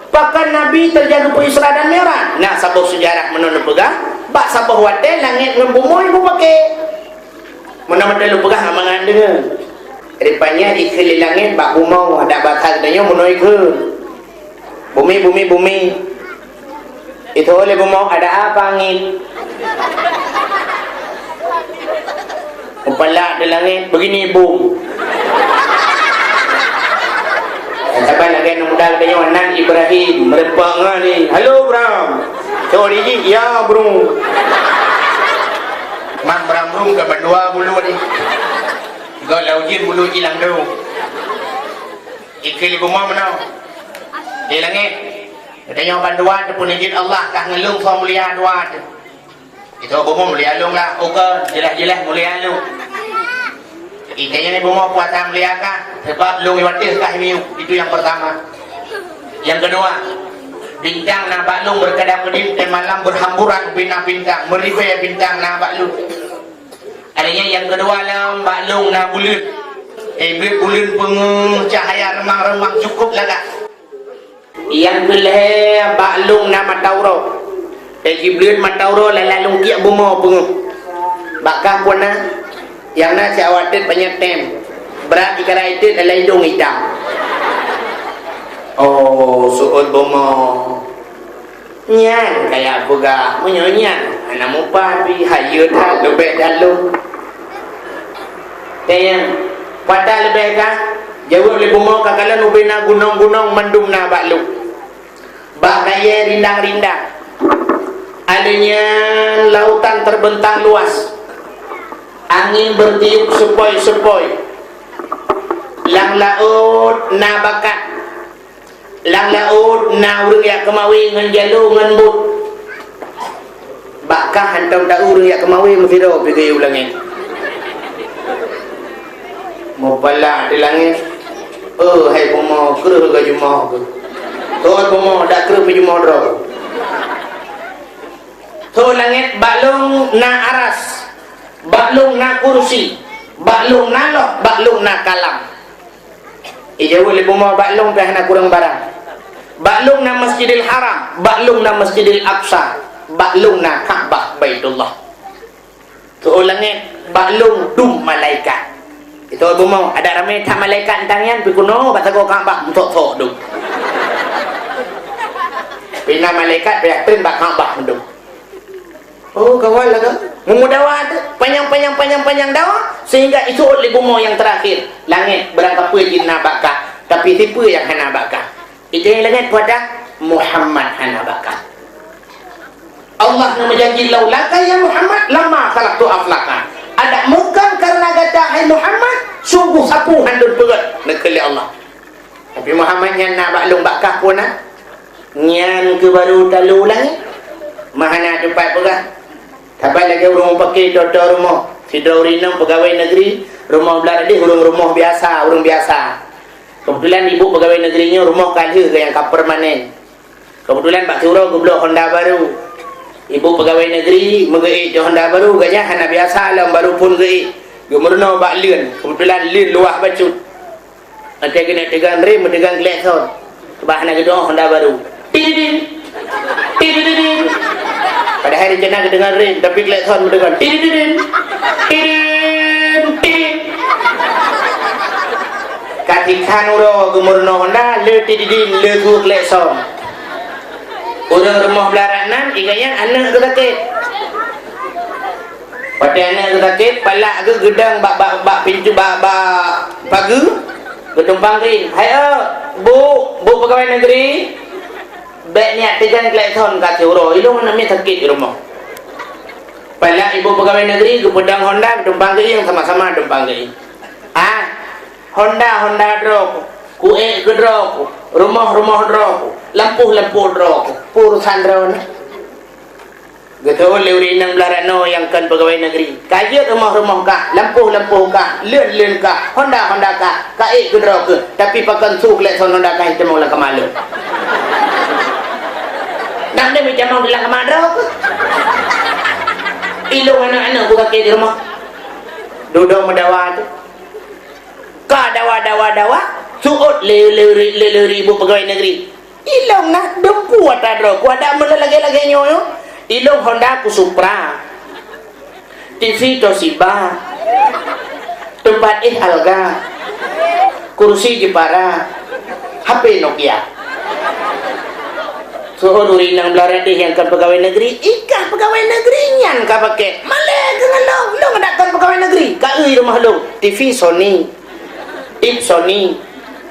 pakon Nabi terjadi Isra dan Mi'raj? Na saboh seujarah meunan neupeugah, bak saboh watèe langèt ngon bumoe mupake. Meunan mantong lôn peugah mangat deungoe. Rupanya ikheun lé langèt bak bumoe, adak basa geutanyoe meunoe ikheun. Bumi, bumi, bumi. Itu oleh bumoe, ada apa angin? Mupalak di langét, beugini bom. Saban lagèe aneuk muda geutanyoe, nan Ibrahim, meureumpok ngon ni. "Halo, Bram." "Cok di jih, ya, Bro." Mang Bram Brum ka bandua bulu ni. Gok lau jin bulu ilang tu. Ikheun lé bumoe meunoe. Di langét. Geutanyoe bandua teupeunijit Allah kah ngeulung soe mulia dua teuh. Itu bumoe mulia lôn lah, ukeue jeulaih-jeulaih mulia lôn. Ikheun nyan bumoe puasa mulia kah, sebab lôn iwateh kah miyueb, itu yang pertama. Yang kedua, bintang na bak lôn berkedap kedip dan malam berhamburan bina bintang, meribèe bintang na bak lôn. Artinya yang kedua lom bak lôn na buleuen. Eh, buleuen peungeuh cahaya remang-remang cukup lagak. Nyang keulhèe bak lôn na mata uroe. Teujibleuet mata uroe lala lôn kiek bumoe peungeuh. Bak kah peue na? Nyang na siawat teut panyöt tem. Brat jikarai teut lala idông itam. Oh, seuôt bumoe. Nyan kaya peugah, meunyoe nyan hana mupat pih, hayeue that leubeh that lôn. Tanyong, pat leubeh kah? Jaweueb lé bumoe, ka kalon ubé na gunong-gunong mandum na bak lôn. Bak kayèe rindang-rindang. Alèh nyan lautan terbentang luas. Angin bertiup sepoi-sepoi. Lam laôt na bakat. Lam laôt na ureueng jak keumawe ngon jalo ngon bot. Bak kah hantom ta ureueng jak keumawe meusidroe pih geuyue u langét. Mupalak di langét, "Oh, hai bumoe, kreueh geujumoe keuh." Thon bumoe, dak kreueh peujumoe droe. Thon langét, bak lôn na aras, bak lôn na kursi, bak lôn na loh, bak lôn na kalam. Ijaweueb lé bumoe, bak lôn pih hana kureueng barang. Bak lôn na Masjidil Haram, bak lôn na Masjidil Aqsa, bak lôn na Ka'bah Baitullah. Thon langét, bak lôn dum malaikat. Itu bumoe, adak ramé that malaikat nyan pih keunoe bak sagoe Ka'bah meusok-sok dum. Pih na malaikat pih treun bak Ka'bah dum. Oh, kawan lah kan? Meumudawa tu. Panyang, panyang, panyang, panyang dawa, sehingga isuôt lé bumoe nyang teurakhir. Langét, barangkapeue jih na bak kah, tapi sipeue nyang hana bak kah? Itu nyang langét pada Muhammad hana bak kah. Allah na meujanji, "Laulaka ya Muhammad, lama khalaqtu aflaka." Adak meukon karena gata, hai Muhammad, sungguh sapeue han lôn peugöt, neukheun lé Allah. Tapi Muhammad nyan na bak lôn bak kah peue na? Nyan keuh baru talu langét. Mah hana teumpat peugah. Saban lagèe ureueng mupakè toe-toe rumoh. Sidroe ureueng inong peugawai negeri, rumoh blah deh ureueng rumoh biasa, ureueng biasa. Keubeutulan ibu peugawai negeri nyoe rumoh ka lheueh nyang ka permanen. Keubeutulan bak siuroe geubloe honda baru. Ibu peugawai negeri meugeuék di honda baru, gobnyan hana biasa lom baru phôn geuék. Geumeurunoe bak leuen, keubeutulan leuen luwah bacut. Watèe keuneuk teugon rem, meuteugon klakson. Bah na geudoe honda baru. Tididin. Tididin. Padahai rencana geuteugon rem, tapi klakson meuteugon. Tididin. Tidin. Tidin. Ka tikhan uroe geumeurunoe honda, le tididin, le su klakson. Ureueng rumoh blah rot nan, iga nyan aneuk geusakét. Watèe aneuk sakét, palak geuh geudong bak, bak, bak pintoe, bak, bak pageue, geutumpang keu ie. "Hai, oh, Bu, Bu Peugawai Negeri, bèk neujak teugon klakson ka siuroe, ilôn aneuk miet sakét di rumoh." Palak ibu peugawai negeri geupeudong honda, geutumpang keu ie, sama-sama tumpang keu ie. "Ah, honda, honda droe ku, kuék keu droe ku, rumoh, rumoh droe ku, lampôh, lampôh droe ku, peue urosan droeneuh?" Geuteuôt lé ureueng inong blah rot nyoe nyang kon peugawai negeri. Ka jeuet rumoh-rumoh kah, lampôh-lampôh kah, leuen-leuen kah, honda-honda kah, ka ék keudroe keuh, tapi pakon su klakson honda kah jitamong lam kama lôn. Dang deuh jitamong di lam kama droe keuh. Ilôn aneuk-aneuk ku sakét di rumoh. Dudoe meudawa tu. Ka dawa, dawa, dawa, seuôt lé, lé, lé, lé, lé ibu peugawai negeri. Ilôn na dum ku ata droe ku, adak meulagèe-lagèe nyoe, nyoe. Ilôn honda ku Supra. T V Toshiba. Teumpat éh Alga. Kursi Jepara. H P Nokia. Seuôt ureueng inong blah rot deh nyang kon peugawai negeri, i kah peugawai negeri nyan ka pakèk. Malèe keuh ngon lôn, lôn adak kon Pegawai negeri, ka eu rumoh lôn. T V Sony, ip Sony,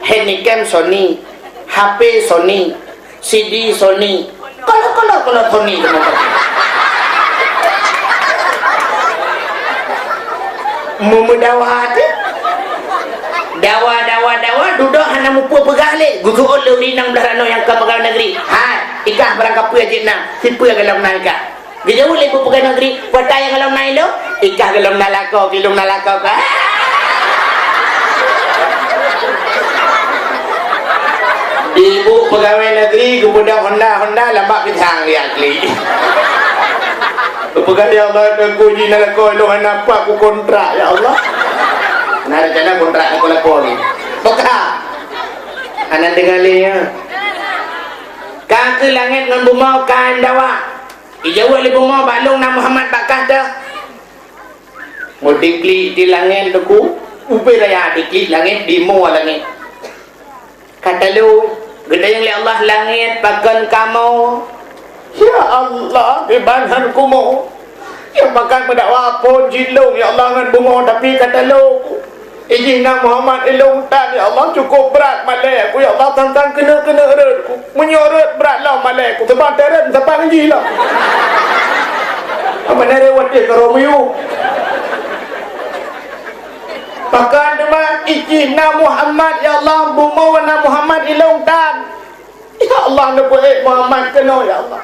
handycam Sony, H P Sony, C D Sony. Kalau, kalau, kalau Sony semua pakai. Meumeudawa teuh. Dawa, dawa, dawa, dudoe hana mupeue peugah lé. Geuseuôt lé ureueng inong blah ranoe nyang ka pegawai negeri. Hai, ikah barang kapeue jeuet na, sipeue golom na ikah. Geujaweueb lé peugawai negeri, "Peue ata nyang golom na ilôn?" "Ikah golom na lakoe, ilôn na lakoe kah." Ibu pegawai negeri geupeudong honda-honda lam bak pisang dia klik. Peugah, "Ya Allah, Teungku, jih na lakoe lôn hana pat kukontrak, ya Allah." Na rencana kontrak lakoe-lakoe ni. Peugah. Hana deungoe lé, ya. Ka keu langét ngon bumoe ka dawa. Ijaweueb lé bumoe, "Bak lôn na Muhammad bak kah teuh." Meudiklik di langét, Teungku. Ubé raya diklik langét, di mua langét. Ka talo, geutanyong lé Allah, "Langét, pakon kamoe?" "Ya Allah, kiban han kumoe. Nyang pakat meudakwa phon jih lôn, ya Allah, ngon bumoe, tapi ka talo. Ijih na Muhammad ilôn tan, ya Allah, cukup brat malée ku, ya Allah, tantang keuneuk-keuneuk rot ku. Meunyoe rot brat lom malée ku, sabab teuret saban jih lom." Apa nari watée ka romeu? Pakon teuma ijih na Muhammad, ya Allah, bumoe na Muhammad ilôn tan. Ya Allah, neupeuék Muhammad keunoe, ya Allah.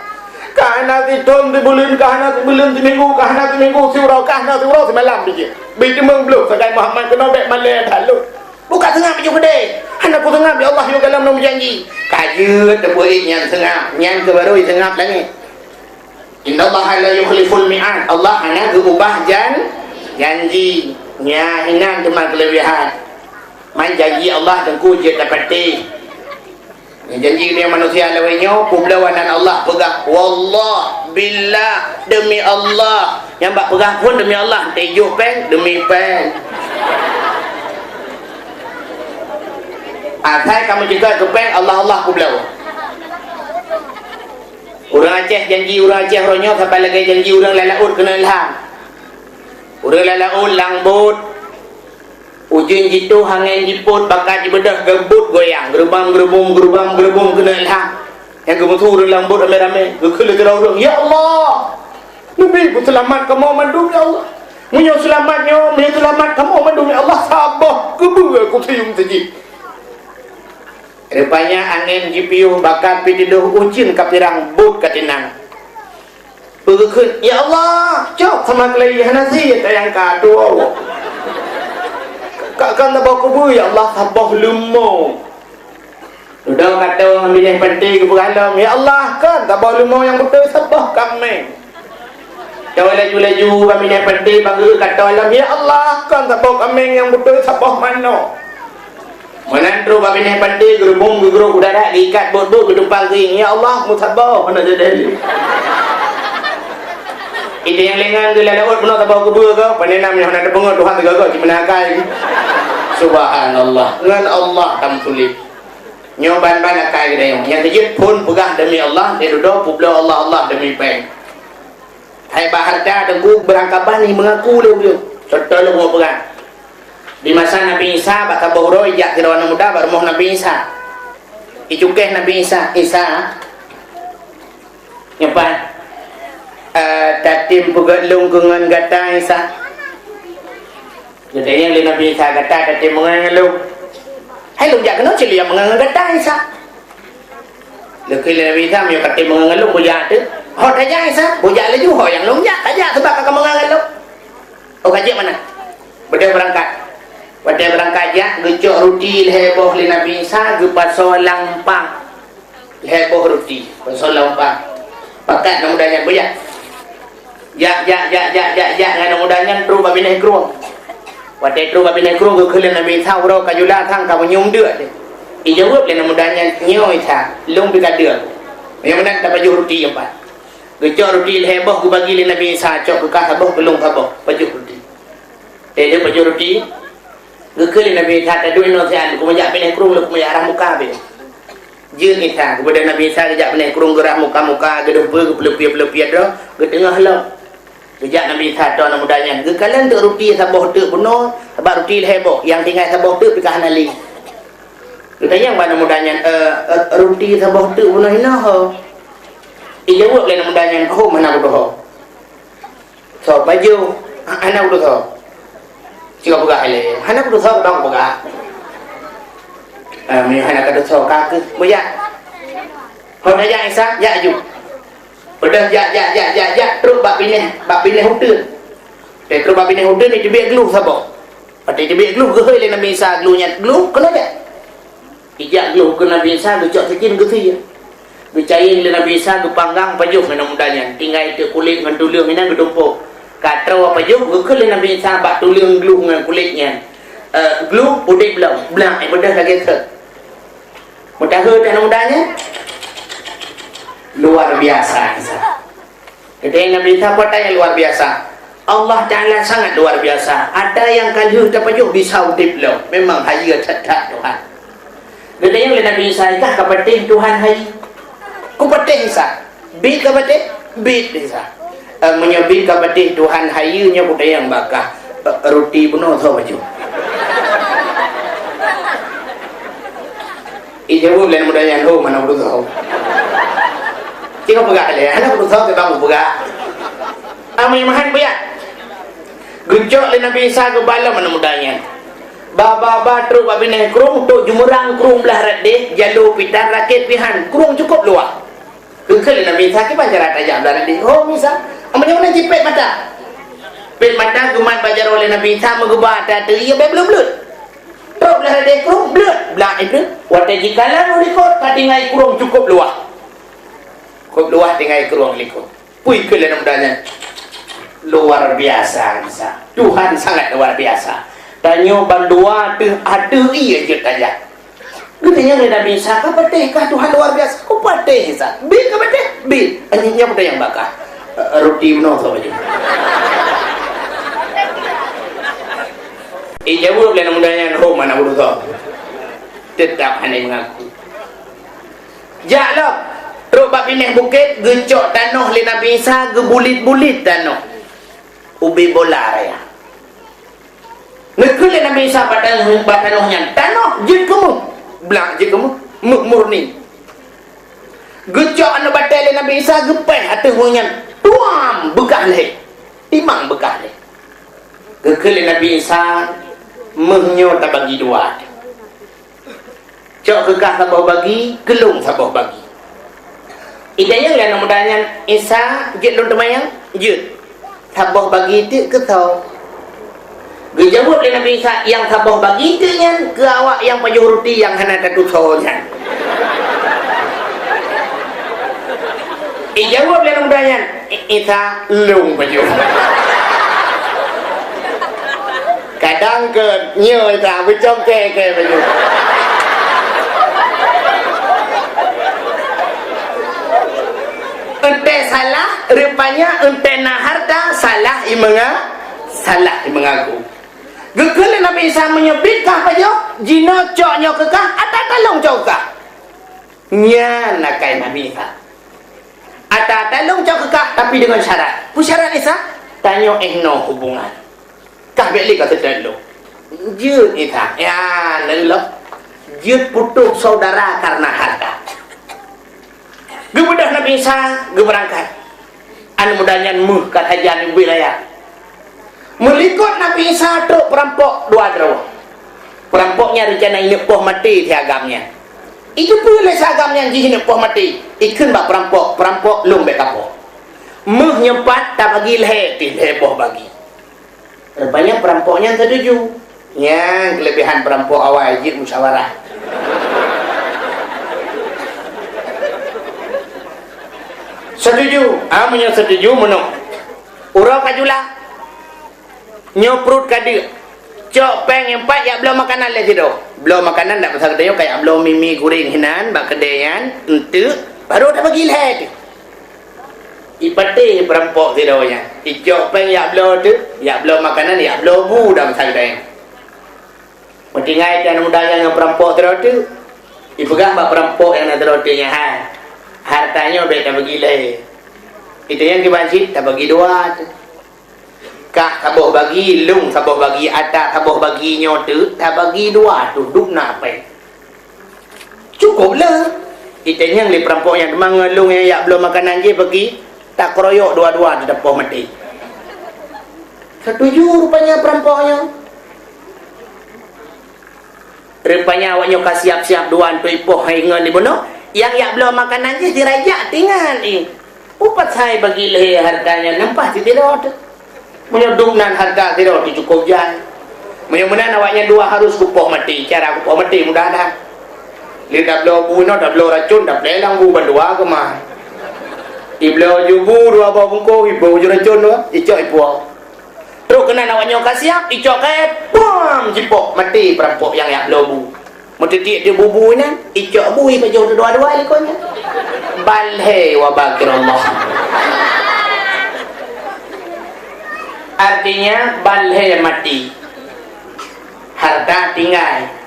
Ka hana sithon sibuleuen, ka hana sibuleuen siminggu, ka hana siminggu siuroe, ka hana siuroe simalam bijéh. Bit teumeung bloh sagai Muhammad keunoe bék malée that lôn. Buka seungab bijéh keudée. Hana kuseungab, ya Allah, yôh gohlom lôn meujanji. Ka jeuet teupeuék nyan seungab, nyan keuh barô jiseungab langét. Innallaha la yukhliful mi'ad. Allah hana geuubah jan-, janji. Nyan inan teuma keuleubihan. Man janji Allah teungku jeuet tapatéh. Janji ngon manusia lawét nyoe, peubloe nan Allah peugah, "Wallah, billah, demi Allah." Nyang bak peugah phon demi Allah, teuh jok péng, demi péng. Asai kamoe ceukat keu péng, Allah, Allah peubloe. Ureuëng Aceh janji ureuëng Aceh uroe nyoe saban lagée janji ureuëng lam laôt keuneuk ilham. Ureuëng lam laôt lam bot, ujeuen jitôh, angén jipôt, bakat jibeudôh, geubot goyang, geurubam-geurubum, geurubam-geurubum keuneuk ilham. Nyang geumeusu ureuëng lam bot ramé-ramé, geukheun lé sidroe ureuëng, "Ya Allah, neubi peuseulamat kamoe mandum, ya Allah. Meunyoe seulamat nyoe, meunyoe seulamat kamoe mandum, ya Allah, saboh keubeue kuseuyuem teujih." Rupanya angén jipiôh, bakat pih tidôh, ujeuen ka pirang, bot ka tinang. Peugeukeut, "Ya Allah, cok sama keulai hana sie tayang ka tuwoe. Ka, ka saboh keubeue, ya Allah, saboh leumo." Dudoe ka tho ngon binéh panté geupeugah lom, "Ya Allah, kon saboh leumo nyang beutôi saboh kaméng." Tho laju-laju bak binéh panté bak geuh ka tho lom, "Ya Allah, kon saboh kaméng nyang beutôi saboh manok." Meunan trok bak binéh panté geurubum geugrôp u darat, geuikat bot-bot, geutumpang keuieng, "Ya Allah, meusaboh hana jadi." Ide nyang lengan geulalawot meunoe saboh keubeue ka, pane nam nyang hana teupeungeut Tuhan teugaga cit meunan akai. Subhanallah, ngon Allah tameutuléh. Nyoe ban-ban akai geutanyoe. Nyang keujeuet phon peugah demi Allah, lé dudoe peubloe Allah, Allah demi péng. Hai bak hareuta teungku beurangkaban ni meungaku lé ulôn. Contoh lôn peugah. Di masa Nabi Isa bak saboh uroe jak sidroe aneuëk muda bak rumoh Nabi Isa. Icukéh Nabi Isa, "Isa, nyoe pat, eh, tatem peugét lôn keu ngon gata, Isa?" Geutanyong lé Nabi Isa, "Gata tatem meungon ngon lôn?" "Hai lôn jak keunoe cit lôn jak meungon ngon gata, Isa." Geukheun lé Nabi Isa, "Meunyoe katem meungon ngon lôn, beujak teuh." "Ho tajak, Isa?" "Beujak laju, ho nyang lôn jak, tajak sabab ka meungon ngon lôn." "Oh, ka jeuet meunan." Beudôh beurangkat. Watée beurangkat jak, geucok ruti lhée boh lé Nabi Isa, geupasoe lam umpang. Lhée boh ruti, pasoe lam umpang. Pakat aneuëk muda nyan, "Beujak." Jak, jak, jak, jak, jak, jak ngon aneuëk muda nyan trok bak binéh krueng. Watée trok bak binéh krueng geukheun lé Nabi Isa, "Uroe ka jula sang ka meunyium deuk teuh." Ijaweueb lé aneuëk muda nyan, "Nyoe Isa, lôn pih ka deuk." Nyang meunan tapajoh ruti nyoe pat. Geucok ruti lhée boh geubagi lé Nabi Isa, "Cok keu kah saboh, keu lôn saboh, pajoh ruti." Teuh pajoh ruti. Geukheun lé Nabi Isa, "Taduek inoe siat, lôn keumeujak binéh krueng, lôn keumeujak rhah muka beh." Jeuet Isa, geubeudôh Nabi Isa geujak binéh krueng geurhah muka-muka, geudeumpeu, geupeuleupiet-peuleupiet droe, geuteungoh lom. Geujak Nabi Isa ateueh aneuk muda nyan, geukalon teuk ruti saboh teuk bunoe, sabab ruti lhèe boh, nyang tinggai saboh teuk pih ka hana lé. Geutanyong bak aneuk muda nyan, "Eh, eh, ruti saboh teuk bunoe hinoe ho?" Ijaweueb lé aneuk muda nyan, "Hom, hana kutuho." "Soe pajoh?" "Hana kutuho." "Cit ka peugah ilèe, hana kutuho, bang peugah." "Eh, meunyoe hana katuho, ka keuh, beujak." Hana jak Isa, jak aju. Udah jak, jak, jak, jak, jak, trok bak binéh, bak binéh uteuen. Trok bak binéh uteuen, iteubiet glôh saboh. Watèe iteubiet glôh, geuhôi lé Nabi Isa glôh nyan, glôh keunoe jak. Ijak glôh keu Nabi Isa, geucok sikin geusie. Geucayeng lé Nabi Isa, geupanggang pajoh ngon aneuk muda nyan. Tinggai teuk kulét ngon tuleueng inan geutumpôk. Ka troh pajoh, geukheun lé Nabi Isa bak tuleueng glôh ngon kulét nyan, "Eh, glôh udép lom, blang, eh, beudôh lagèe sot." Meuteumé aneuk muda nyan, luar biasa Isa. Kata Nabi Isa, "Peue nyang luar biasa? Allah Ta'ala sangat luar biasa. Ata nyang ka lheueh tapajoh bisa udép lom. Memang hayeue that-that Tuhan." Geutanyong lé Nabi Isa, "Kah ka patéh Tuhan hayeue?" "Kupatéh Isa." "Biet ka patéh?" "Biet Isa." "Eh, meunyoe biet ka patéh Tuhan hayeue, nyoe kutanyong bak kah, eh, ruti bunoe soe pajoh?" Ijaweueb lé aneuk muda nyan, "Hom, hana kutuho." Cit ka peugah ilèe, "Hana kutuho, keu bang peugah." Amai mahan buya. Geucok lé Nabi Isa geuba lom aneuk muda nyan. Ba, ba, ba trok bak binéh krueng, trok jeumeurang krueng blah rot deh, jaloe pitan rakét pih han, krueng cukôp luwah. Geukheun lé Nabi Isa, "Kiban cara tajak blah rot deh?" "Hom Isa." "Meunyoe na jipét mata." Pét mata geumat bak jaroe lé Nabi Isa, meugeuba ata ateueh ié bèk bleuet-bleuet. Trok blah rot deh krueng, bleuet, blang ié bleuet. Watèe jikalon u likot, ka tinggai krueng cukôp luwah. Cukôp luwah tinggai krueng likot. Peue kheun lé aneuk muda nyan? Luar biasa Isa. Tuhan sangat luar biasa. Tanyoe bandua teuh ateueh ié jeuet tajak. Geutanyong lé Nabi Isa, "Ka patéh kah Tuhan luar biasa?" "Kupatéh Isa." "Biet ka patéh?" "Biet." "Nyan peue nyang bak kah, eh, ruti bunoe soe pajoh?" Ijaweueb lé aneuk muda nyan, "Hom, hana kutuho." Teutap hana meungaku. Jak lom, trok bak binéh bukét, geucok tanoh lé Nabi Isa, geubulit-bulit tanoh. Ubé bola raya. Neukheun lé Nabi Isa bak tanoh, bak tanoh nyan, "Tanoh jeuet keu méuh." Blang jeuet keu méuh, méuh murni. Geucok aneuk batèe lé Nabi Isa, geupéh ateueh méuh nyan. Tuam! Beukah lhèe. Timang beukah lhèe. Geukheun lé Nabi Isa, "Méuh nyoe tabagi dua." Cok keu kah saboh bagi, keu lôn saboh bagi. Itanyong lé aneuk muda nyan, "Isa, jeuet lôn teumayang?" "Jeuet." "Saboh bagi teuk keu soe?" Geujaweueb lé Nabi Isa, "Nyang saboh bagi teuk nyan keu awak nyang pajoh ruti nyang hana tatusoe nyan." Ijaweueb lé aneuk muda nyan, "I-, Isa, lôn pajoh." Kadang keu nyoe Isa beucongke-ke pajoh. Eunteuk salah, rupanya eunteuk na hareuta, salah imeunga-, salah imeungaku. Geukheun lé Nabi Isa, "Meunyoe biet kah pajoh, jinoe cok nyoe keu kah, ata-ata lôn cok keu kah." Nyan akai Nabi Isa. "Ata-ata lôn cok keu kah, tapi deungon syarat." "Peue syarat Isa?" "Tanyoe 'oh noe hubungan. Kah bèk lé ka seutôt lôn." "Jeuet Isa." "Ya, neuloh. Jeuet putôh saudara karena harta." Geubeudôh Nabi Isa, geubeurangkat. Aneuk muda nyan méuh ka sajan ubé raya. Meulikot Nabi Isa trok peurampok dua droe. Peurampok nyan reuncana ineuk poh maté si agam nyan. Iteupeue lé si agam nyan jih ineuk poh maté, ikheun bak peurampok, "Peurampok, lôn bèk kapoh. Méuh nyoe pat tabagi lhèe pih lhèe boh bagi." Rupanya peurampok nyan satuju. Nyan keulebihan peurampok awai jeuet musyawarah. Satuju, ah, meunyoe satuju meunoe. Uroe ka jula. Nyoe pruet ka deuk. Cok péng nyang pat jak bloe makanan lé sidroe. Bloe makanan dak masa geutanyoe ka jak bloe mi-mi guréng hinan bak keudè nyan, enteuk, barô tabagi lhèe teuh. Ipatéh peurampok sidroe nyan. Icok péng jak bloe teuh, jak bloe makanan, jak bloe bu dak masa geutanyoe. Meutinggai teuh aneuk muda nyan ngon peurampok sidroe teuh. Ipeugah bak peurampok nyang na sidroe teuh nyan, "Hai, hareuta nyoe bèk tabagi lhèe. Itanyong kiban cit tabagi dua teuh." Kah saboh bagi, lông saboh bagi, ata saboh bagi, nyoe teuk tabagi dua, tu dum na apai. Cukup le. Itanyong lé perampok nyan, teuma ngon lông nyang jak bloe makanan jih bagi, takeroyok dua-dua, teudapoh maté. Setuju rupanya perampok nyan. Rupanya awak nyoe ka siap-siap dua untuk ipoh hai ngon dibunoe. Nyang jak bloe makanan jih dirajak tinggai. Upat hai bagi lé harta nyan, nampak sidroe teuk. Meunyoe dum nan harta sidroe teuk cukup jai. Meunyoe meunan awak nyan dua harus kupoh maté. Cara kupoh maté mudah dah. Lé tabloe bu inoe, tabloe racun, taplé lam bu bandua keumah. Ibloe ju bu dua boh bungkôh, iboh ju racun dua, icok ipuwoe. Trok keunan awak nyoe ka siap, icok kayèe, pam, jipoh, maté perampok nyang jak bloe bu. Meutitiek di bu-bu nyan, icok bui pajoh dua-dua likot nyan. Balhé wa bakirallah. Artinya, balhé maté. Harta tinggai.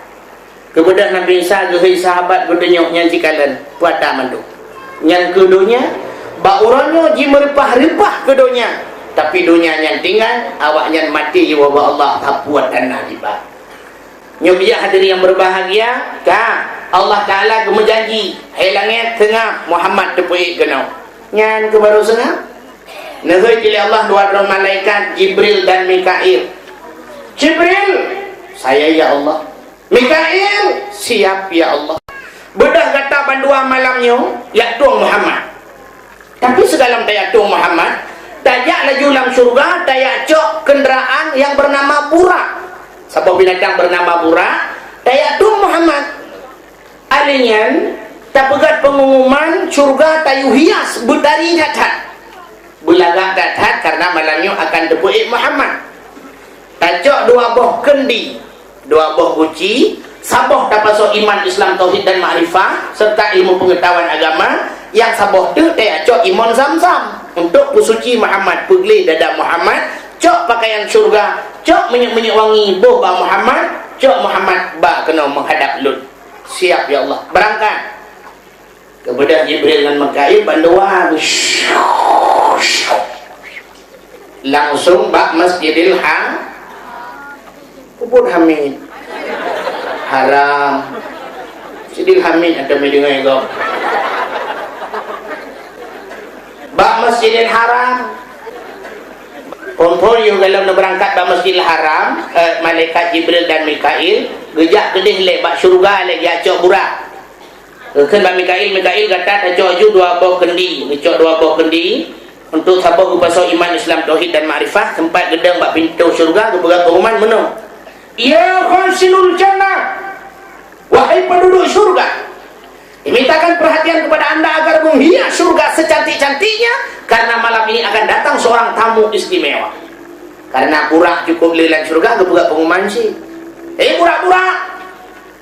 Keubeudoh Nabi Isa geuhôi sahabat geutunyok nyan sikalon, peue ata mandum. Nyan keuh donya, bak uroe nyoe jimeureupah-reupah keu donya, tapi donya nyan tinggai, awak nyan maté jiwoe bak Allah, sapeue ata na diba. Nyoe biak hadirin yang berbahagia, ka Allah Taala geumeujanji, hai langét seungab Muhammad teupeuék keunoe. Nyan keuh barô seungab. Neuhôi lé Allah dua droe malaikat, Jibril dan Mikail. Jibril, saya ya Allah. Mikail, siap ya Allah. Beudôh gata bandua malam nyoe, jak tueng Muhammad. Tapi sigohlom tajak tueng Muhammad, tajak laju lam syeuruga, tajak cok keundaraan nyang beunama Burak. Saboh binatang beunama Burak, tajak tueng Muhammad. Alèh nyan, tapeugöt peungumuman syeuruga tayue hias beutari that-that. Beulagak that-that kareuna malam nyoe akan teupeuék Muhammad. Tacok dua boh keundi, dua boh guci, saboh tapasoe iman, Islam, tauhid dan makrifah, serta ilmu pengetahuan agama, nyang saboh teuk tacok imon Zamzam untuk peusuci Muhammad, peugleh dada Muhammad, cok pakaian syeuruga, cok minyeuk-minyeuk wangi boh bak Muhammad, cok Muhammad ba keunoe meuhadap lôn. Siap, ya Allah. Beurangkat. Keubeudoh Jibril ngon Mikail bandua langsung bak Masjidil Ha-, peubuet Hamid. Haram. Masjidil Hamid atau meunyoe gob. Bak Masjidil Haram. Phôn-phôn yoh gohlom neubeurangkat bak Masjidil Haram, eh, malaikat Jibril dan Mikail geujak keudeh lé bak syeuruga lé, geujak cok Burak. Geukheun bak Mikail, "Mikail, gata tacok ju dua boh keundi." Geucok dua boh keundi, untuk saboh geupasoe iman, Islam, tauhid dan makrifah, sempat geudong bak pintoe syeuruga, geupeugah pengumuman meunoe, "Ya khazinul jannah, wahai penduduk syurga, dimintakan perhatian kepada anda agar menghias syurga secantik-cantiknya, karena malam ini akan datang seorang tamu istimewa." Karena Burak cukup le lam syurga, geupeugah pengumuman cit, "Hei Burak-Burak,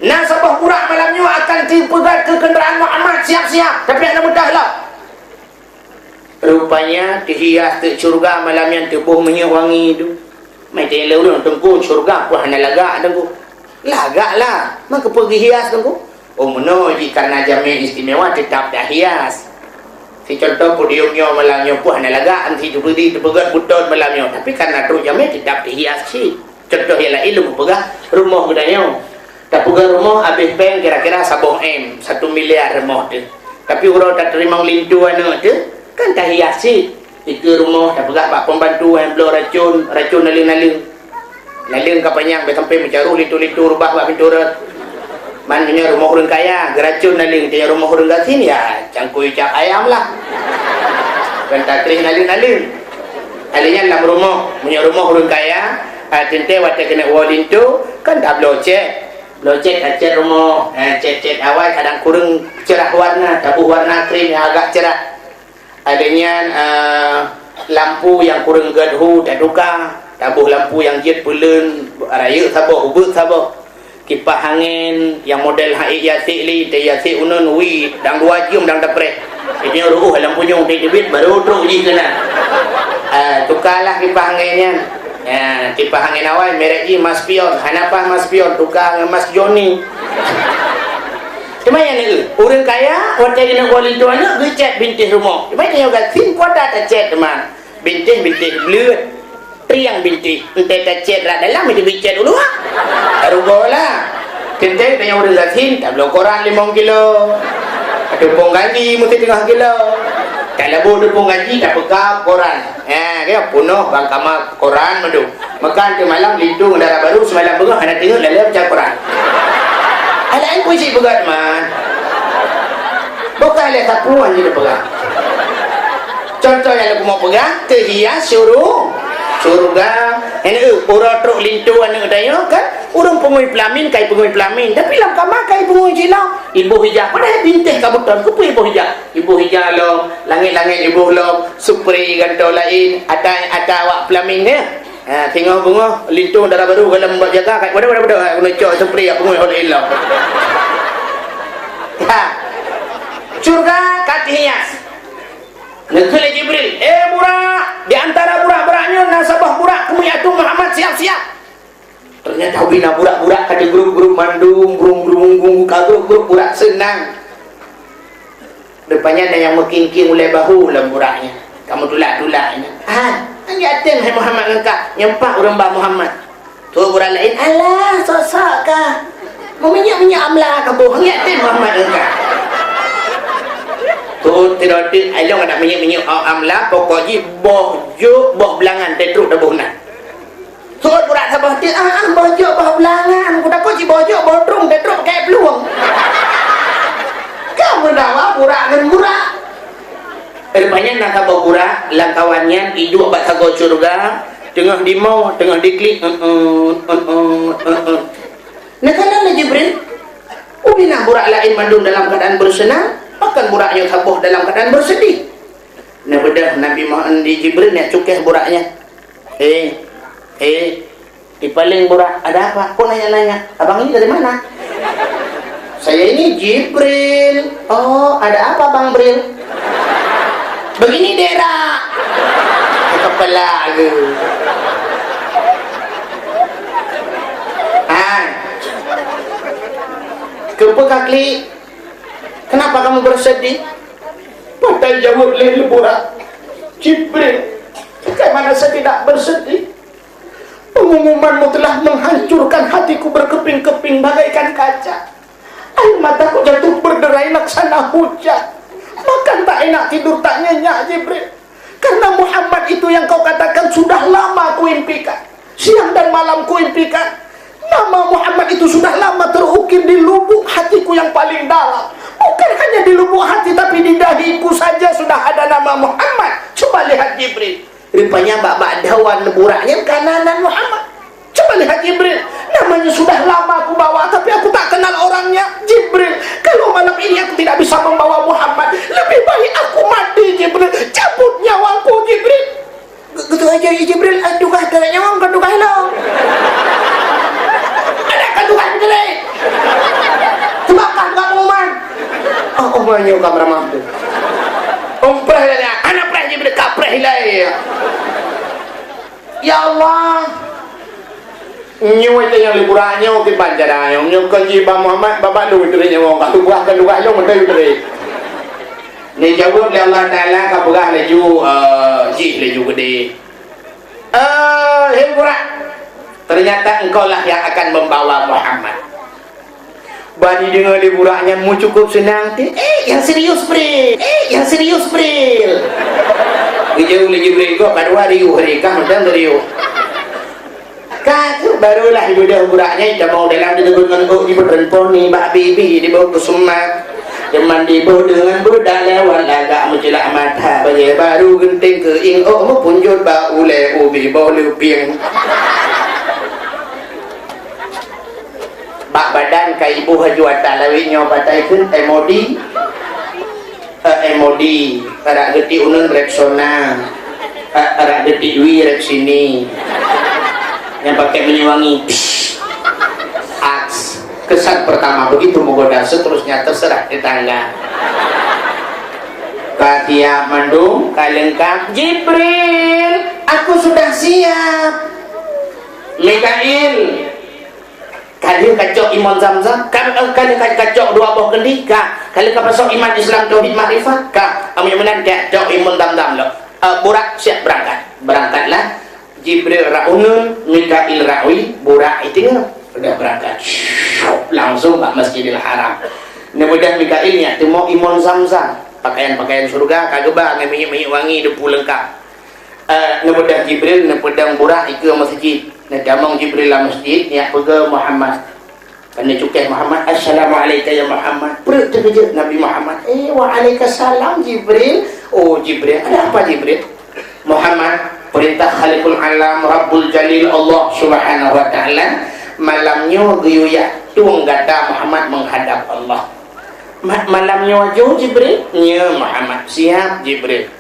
na saboh Burak malam nyoe akan teupeugöt keu keundaraan Muhammad, siap-siap, tapi hana meudah lom." Rupanya teuhias teuk syeuruga malam nyan, teuboh minyeuk wangi tu. Meuteuleu ureueng, "Teungku, syeuruga peue hana lagak, Teungku?" "Lagak lah, meukeupeu geuhias, Teungku?" "Oh, meunoe jih, karena jamé istimewa teutap tahias. Sicontoh podium nyoe malam nyoe peue hana lagak, si teupeudi teupeugöt beuton malam nyoe, tapi karena trok jamé teutap tahias cit." Contoh nyang laén lôn peugah rumoh geutanyoe. Tapeugah rumoh habéh péng kira-kira saboh M, satu miliar rumoh teuh. Tapi uroe tateurimong linto aneuk teuh, kan tahias cit. Dikeue rumoh tapeugah bak pembantu nyang bloe racun, racun naleueng-naleueng. Naleueng ka panyang bèk sampai meucaroh linto-linto reubah bak pintoe rot. Man meunyoe rumoh ureueng kaya, geuracun naleueng, tanyoe rumoh ureueng gasien, ya cangkôi cap ayam lah. Kan takreh naleueng-naleueng. Alèh nyan lam rumoh, meunyoe rumoh ureueng kaya, ah, teuntèe watèe keuneuk woe linto, kan tabloe cèt. Bloe cèt, tacèt rumoh, eh, cèt-cèt awai kadang kureueng cerah warna, taboh warna krem nyang agak cerah. Alèh nyan, eh, lampu nyang kureueng gèt hu tatuka, taboh lampu nyang jeuet peuleuen, rayeuk saboh, ubeut saboh. Kipah angén nyang model han ék jiasek lé, teujiasek uneun, wi, dang dua jeuem dang tapreh. Nyoe reuôh lam punyueng teubiet, baru trok jih keunan. Ah, tukalah kipah angén nyan. Ya, kipah angén awai merek jih Maspion. Hana paih Maspion, tuka ngon Mas Joni. Teuma nyan ureueng kaya, watèe keuneuk woe linto aneuk, geucèt bintéh rumoh. Teuma nyoe gasien kuat that tacèt teuma. Bintéh-bintéh bleuet. Triang bintéh, entée tacét rot dalam, itu bicét u luwa. Tarugoe lah. Teuntée tanyoe ureuëng gasien, tabloe koran limong kilo. Teupông gaji meusti teungoh kilo. Talabu teupông gaji, tapeuka koran. Ha, kaya peunoh bang kama koran mandum. Meukan teumalam linto dara barô, seumalam beungoh hana teungeut lalée baca koran. Hana laén pun cit peugah teuma. Bukan lé sapuan jeuet peugah. Contoh nyang lôn peugah, teuhias syuru-, syeuruga. Hana, uroe trok linto aneuëk tanyoe kan, ureuëng peungui peulamin, kai peungui peulamin. Tapi lam kama kai peungui cit lom. Iboh ija, padahai bintéh ka beuton, keupeue iboh ija? Iboh ija lom, langét-langét iboh lom, supri gantoe laén, ata, ata awak peulamin nyan. Ha, singoh beungoh, linto dara barô goh lom bak jaga, kat wadah, wadah, wadah, ha, keuneuk cok supri, yak peungui hol ilong. Ha. Syeuruga ka teuhias. Neukheun lé Jibril, "Eh, Burak, di antara burak-burak nyoe na saboh burak keumeung ateueh Muhammad, siap-siap." Ternyata ubina burak-burak ka di grup-grup mandum, brung-brung, brung, ka grup-grup burak seunang. Rupanya na nyang meuking-king ulée bahu lam burak nyan. Ka meutulak-tulak nyan. "Ah, nyan ateueng hai Muhammad ngon kah, nyoe pat ureuëng ba Muhammad." Tuh burak laén, "Alah, sok-sok kah. Meuminyéuk-minyéuk amla kah boh, nyan ateueng Muhammad ngon kah." Tuh, tirotik, ilong ada minyéuk-minyéuk amla, pokok jih boh jok, boh beulangan, teutruek taboh na. Seuôt burak saboh teuk, ah, ah, boh jok, boh beulangan. Kutakot cit boh jok, boh trueng, teutruek keu plueng. Ka meudawa burak ngon burak. Rupanya na saboh burak, lam kawan nyan iduek bak sagoe syeuruga, teungoh dimo, teungoh diklik, eut, eut, eut, eut. Neukheun lé Jibril, "Ubina burak laén mandum dalam keuadaan beuseunang, pakon burak nyoe saboh dalam keuadaan beuseudeh?" Neubeudôh Nabi Muhammad di Jibril nyang cukéh burak nyan. "Eh, eh, dipaleng burak, ada apa? Kok nanya-nanya? Abang ini dari mana?" "Saya ini Jibril." "Oh, ada apa, Bang Bril?" "Begini, Dek, rak." Kepala ke. Hai. Keupeue ka klik? Kenapa kamu bersedih? Padahai jaweueb lé burak, "Jibril, bagaimana saya tidak bersedih? Pengumumanmu telah menghancurkan hatiku berkeping-keping bagaikan kaca. Air mataku jatuh berderai laksana hujan. Makan tak enak, tidur tak nyenyak, Jibril. Karena Muhammad itu yang kau katakan sudah lama kuimpikan. Siang dan malam kuimpikan. Nama Muhammad itu sudah lama terukir di lubuk hatiku yang paling dalam. Bukan hanya di lubuk hati, tapi di dahiku saja sudah ada nama Muhammad. Coba lihat, Jibril." Rupanya bak-bak dawan burak nyan ka na nan Muhammad. "Coba lihat, Jibril, namanya sudah lama aku bawa, tapi aku tak kenal orangnya. Jibril, kalau malam ini aku tidak bisa membawa Muhammad, lebih baik aku mati, Jibril. Cabut nyawaku, Jibril." Ge-, geuteupeue Jibril, "Ah, tugaih keu nyoe, kon tugaih lôn." "Ada kan tugaih beutôi? Teubakan bak pengumuman." "Oh, oh, meunyoe ka meuramah tu." "Oh, preh lah, hana preh Jibril, ka preh ilai." "Ya Allah, nyoe teuh nyang lé burak nyoe kiban cara nyoe, nyoe kon jih ba Muhammad, babah lôn teuh nyoe, ka tugaih, ka tugaih lôn teuh." Neujaweueb lé Allah Taala, ka peugah laju, eh, jih laju keudeh, "Eh, hei burak, ternyata engkau lah yang akan membawa Muhammad." Ban jideungoe lé burak nyan meucukôp seunang teuh, "Eh, nyang serius, Bril! Eh, nyang serius, Bril!" Geujaweueb lé Jibril, "Gob ka dua riuh hari, kah mantong serius." Ka tu barulah jibeudôh burak nyan, jitamong dalam, jiteubiet ngon ôk, jibeureumpon nibak bibi, jiboh keu sumat. Teuma jiboh deungon budak lewat lagak meucilak mata, bajée baru geunteng keuieng, ôk meupunjot bak ulée ubi boh leupieng. Bak badan ka iboh laju ata lawét nyoe, patai kheun M O D. Eh, M O D, arak geuti uneun Rexona. Eh, arak geuti dui Rexini. Nyang pakai minyeuk wangi. Psst. Aks. Kesan pertama begitu menggoda, seterusnya terserah tetangga. Ka siap mandum, ka leungkap. Jibril, aku sudah siap. Mikail, ka lheueh kacok imon Zamzam, ka, eh, ka lheueh ka-, kacok dua boh kendi, ka, ka lheueh kapasoe iman Islam tauhid makrifat, ka, amun meunan kacok imon Zamzam lom. Eh, Burak siap berangkat. Berangkatlah. Jibril rot uneun, Mikail rot wie, Burak i teungoh. Udah beurangkat, syup, langsong bak Masjidil Haram. Neubeudôh Mikail nyak teumo imon Zamzam, pakaian-pakaian syeuruga ka geuba ngon minyeuk-minyeuk wangi, debu leungkap. Eh, neubeudôh Jibril, neupeudong Burak ikeue meuseujid. Neutamong Jibril lam meuseujid, nyak peugah Muhammad. Kan neucukéh Muhammad, "Assalamu'alaika ya Muhammad." Peureuk teukeujot Nabi Muhammad. "Eh, wa'alaikasalam Jibril." "Oh, Jibril, ada apa Jibril?" "Muhammad, peurintah Khaliqul Alam, Rabbul Jalil, Allah Subhanahu wa Ta'ala, malam nyoe geuyue yak tueng gata Muhammad menghadap Allah." "Ma-, malam nyoe aja Jibril?" "Nyo Muhammad." "Siap Jibril."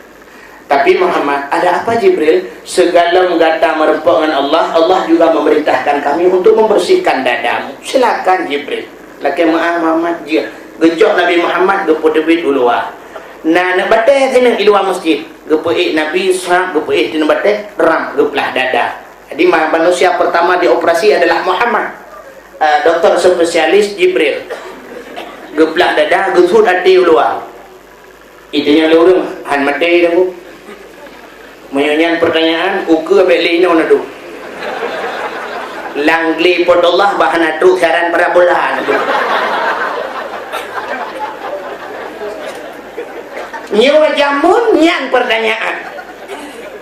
"Tapi Muhammad, ada apa Jibril?" "Segalom gata meureumpok ngon Allah, Allah juga memerintahkan kami untuk membersihkan dadamu. Silakan Jibril." "Lakée meu'ah Muhammad, jeuet." Geucok Nabi Muhammad geupeuteubiet u luwa. Na aneuk batée sineuk i luwa meuseujid. Geupeuék Nabi, srap, geupeuék sineuk batée, ram, geuplah dada. Jadi ma-, manusia pertama dioperasi adalah Muhammad. Eh, doktor spesialis Jibril. Geuplah dada, geusut até u luwa. Itu nyang lé ureuëng han maté dah bu. Meunyoe nyan pertanyaan, ukeue bék lé inoe neuduek. Lam glé Po teu Allah bah hana trok siaran parabola neuduek. Nyoe jameun nyan pertanyaan.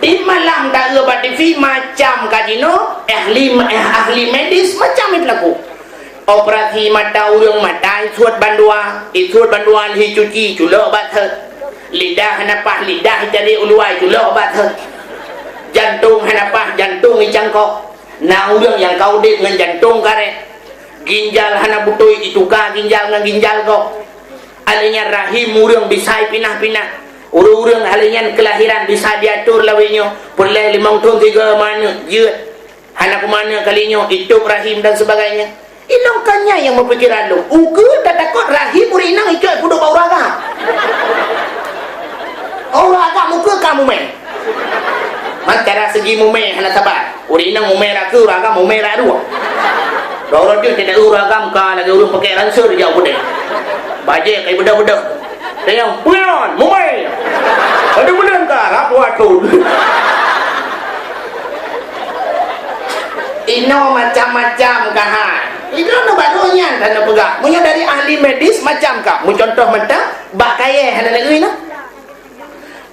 Di malam taeu bak T V macam ka jinoe, ahli, ahli medis macam itu laku. Operasi mata ureuëng, mata isuet bandua, isuet bandua lheueh cuci, culok bak thot. Lidah hana paih, lidah icari u luwa, culok bak thot. Jantong hana paih, jantong icangkok. Na ureuëng nyang ka udeb ngon jantong karet. Ginjal hana beutôi, ituka ginjal ngon ginjal gob. Alèh nyan rahim ureuëng bisa ipinah-pinah. Ureuëng-ureuëng alèh nyan keulahiran bisa diatur lawét nyoe, peureulèe limong thon tiga ma aneuk, jeuet. Hana kumanö kali nyoe, itôb rahim dan sebagainya. Ilôn ka nyan nyang meupikiran lôn. Ukeue tatakot rahim ureuëng inong icok peuduek bak ureuëng agam. Ureuëng agam ukeue ka mumè. Man cara segi mumè hana saban. Ureuëng inong mumè rakeue, ureuëng agam mumè raduek. Doro jeuet tidak ureuëng agam ka lagèe ureuëng pakèk ransel jak u keudè. Bajèe kai beudôh-beudôh. Tanyong, "Peue nyan, mumè?" Ada buleuen ka, rap watôn. Inoe macam-macam ka hai. Inoe baru nyan hana peugah. Meunyoe dari ahli medis macam ka. Meucuntoh mantong, bak kayèe hana lagèe nyan.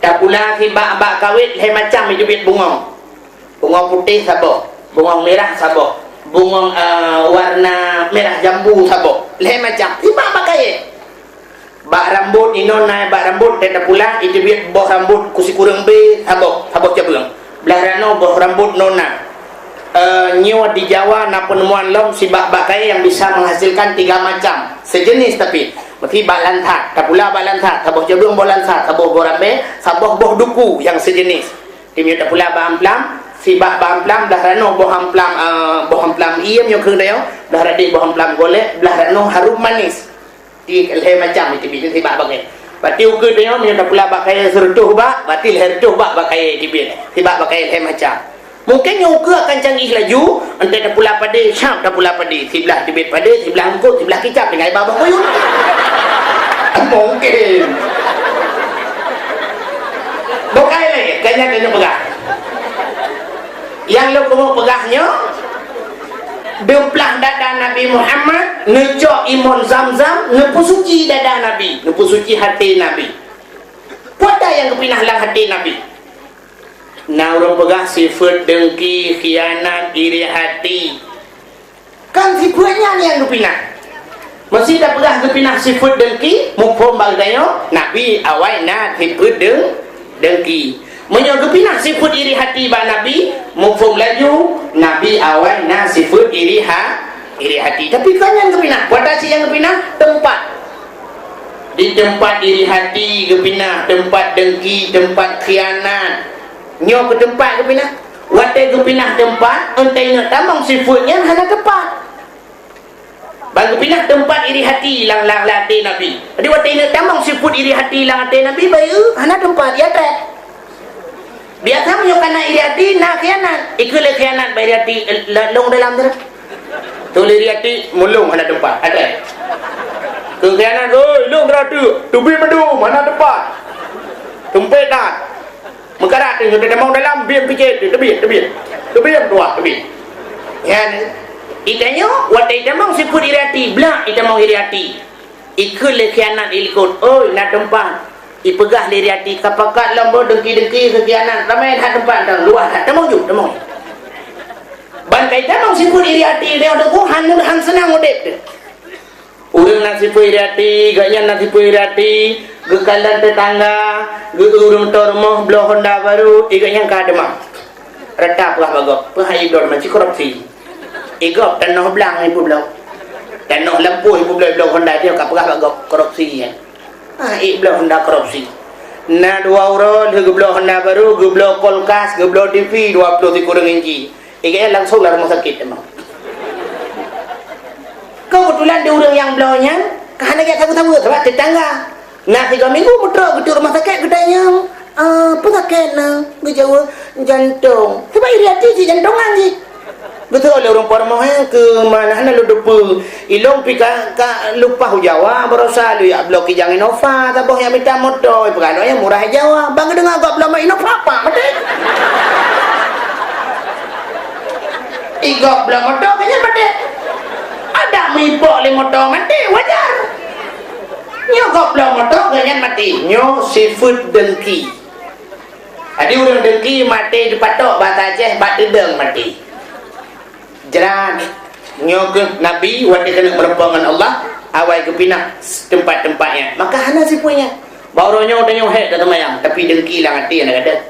Tapula sibak bak kawét lhèe macam jiteubiet bungong. Bungong putéh saboh, bungong mirah saboh, bungong, eh, warna mirah jambu saboh. Lhèe macam. Sibak bak kayèe. Bak rambot inoe na bak rambot teuh tapula, jiteubiet boh rambot kusi kureueng bèe saboh, saboh cabeueng. Blah ranoe boh rambot nona. Eh, nyoe di Jawa na peuneumoan lom sibak bak kayèe nyang bisa menghasilkan tiga macam, sejenis tapi. Meusi bak lansat, tapula bak lansat, saboh cabeueng boh lansat, saboh boh rambèe, saboh boh duku nyang sejenis. Teuma tapula bak amplam, sibak bak amplam, blah ranoe boh amplam, eh, boh amplam ie meunyoe keu tanyoe, blah radeh boh amplam golek, blah ranoe harum manis. Di lhèe macam jiteubiet sibak bak kayèe. Berarti ukeue tanyoe meunyoe tapula bak kayèe seureutôh bak, berarti lhèe reutôh bak bak kayèe jiteubiet. Sibak bak kayèe lhèe macam. Mungken nyoe ukeue akan canggih laju, 'oh tapula padé, syap tapula padé, siblah teubiet padé, siblah eungkôt, siblah kicap tinggai bak boh kuyueng. Mungken. Bukai lé, kayèe tanyoe peugah. Nyang lôn keumeung peugah nyoe, geuplah dada Nabi Muhammad, neucok imon Zamzam, neupeusuci dada Nabi, neupeusuci até Nabi. Peue nyang geupinah lam até Nabi? Na ureuëng peugah sifeuet deungki, khianat, iri hati. Kan sifeuet nyan nyang geupinah. Meusé tapeugah geupinah sifeuet deungki, muphom bak geutanyoe, Nabi awai na sifeuet deung-, deungki. Meunyoe geupinah sifeuet iri hati bak Nabi, muphom laju, Nabi awai na sifeuet iri ha-, iri hati. Tapi kon nyan geupinah, peue cit nyang geupinah? Teumpat. Di teumpat iri hati geupinah, teumpat deungki, teumpat khianat. Nyoe keu teumpat geupinah. Watèe geupinah teumpat, 'oh teuingat tamong sifeuet nyan hana teumpat. Ban geupinah teumpat iri hati lam, lam, lam até Nabi. Jadi watèe ingat tamong sifeuet iri hati lam até Nabi, bayeue hana teumpat, ya trép. Biasa meunyoe kana iri hati, na khianat. Ikeue lé khianat bak iri hati, eh, la-, lôn dalam tu. Tuléh iri hati, mulông hana teumpat, ada. Keu khianat, "Oi, lôn geura teuk, teubiet mandum, hana teumpat." Tumpék that. Karat tu, teutamong dalam, biem picet tu, teubiet, teubiet. Teubiet tuah, teubiet. Nyan, itanyoe, watèe itamong sifeuet iri até, blak itamong iri até. Ikheun lé khianat ilikot, "Oi, na teumpat." Ipeugah lé iri até, "Ka pakat lom boh dengki-dengki keu khianat, ramè that teumpat nyoe, luwah that, tamong ju, tamong." Ban ka itamong sifeuet iri até, lé teungku, han, han seunang udép teuh. Ureueng na sifeuet iri até, gobnyan na sifeuet iri até, geukalon teutangga, geu-, ureueng tô rumoh bloe honda barô, i gobnyan ka deungoe. Rata peugah bak gob, peue hai idol meuci korupsi. I gob tanoh blang ipeubloe. Tanoh lampôh ipeubloe, bloe honda dia ka peugah bak gob korupsi nyan. Ah, i bloe honda korupsi. Na dua uroe lheueh geubloe honda barô, geubloe kulkas, geubloe T V dua ploh sikureueng inci. I gobnyan langsung lam rumoh sakét teuma. Keubeutulan di ureueng nyang bloe nyan ka hana jak sabe-sabe sabab teutangga. Na sigoe minggu meutrok geuduek rumoh sakét geutanyong, "Ah, peue sakét na?" Geujaweueb, "Jantong." Sabab iri até cit jantongan jih. Geutanyong lé ureueng po rumoh, "Hé, keu ma na hana lôn teupeue. Ilôn pih ka, ka lumpah u Jawa, baroesa lôn jak bloe kijang Innova, saboh nyang mita moto, ipeugah lôn nyang murah i Jawa." Ban geudeungoe gob bloe Innova, pak maté. I gob bloe moto, gobnyan maté. Adak meuipok lé moto maté, wajar. Nyoe gob bloe moto, gobnyan maté. Nyoe sifeuet dengki. Jadi ureueng dengki maté dipatok, bahasa Aceh, bak teudong maté. Jrat. Nyoe keuh Nabi watèe keuneuk meurumpok ngon Allah, awai geupinah teumpat-teumpat nyan. Maka hana sifeuet nyan. Bak uroe nyoe tanyoe hék taseumayang, tapi dengki lam até hana gadôh.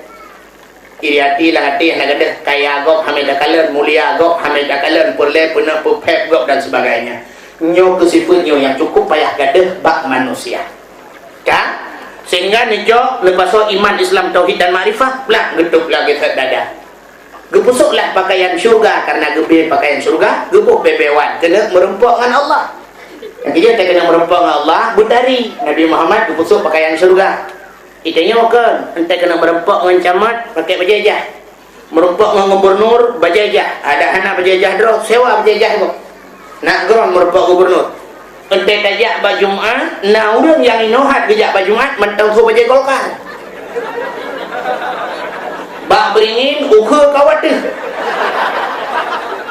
Iri até lam até hana gadôh, kaya gob hana takalon, mulia gob hana takalon, peureulèe peuneuk peuphét gob dan sebagainya. Nyoe keuh sifeuet nyoe nyang cukup payah gadôh bak manusia. Kan? Sehingga neucok neupasoe iman, Islam, tauhid dan makrifah, plak geutôb lagèe sot dada. Geupeusôklah pakaian syeuruga karena geubri pakaian syeuruga, geuboh bèe-bèe wan keuneuk meurumpok ngon Allah. Nyang keujeuet keuneuk meurumpok ngon Allah, beutari. Nabi Muhammad geupeusôk pakaian syeuruga. Itanyoe kon, enteuk keuneuk meurumpok ngon camat, pakèk bajèe jah. Meurumpok ngon gubernur, bajèe jah. Adak hana bajèe jah droe, sewa bajèe jah iboh. Nak gron meurumpok gubernur. Enteuk tajak bak Jumat, na ureueng nyang inoe hat geujak bak Jumat mantong sôk bajèe Golkar. Bak Beringin, ukheue ka watèe.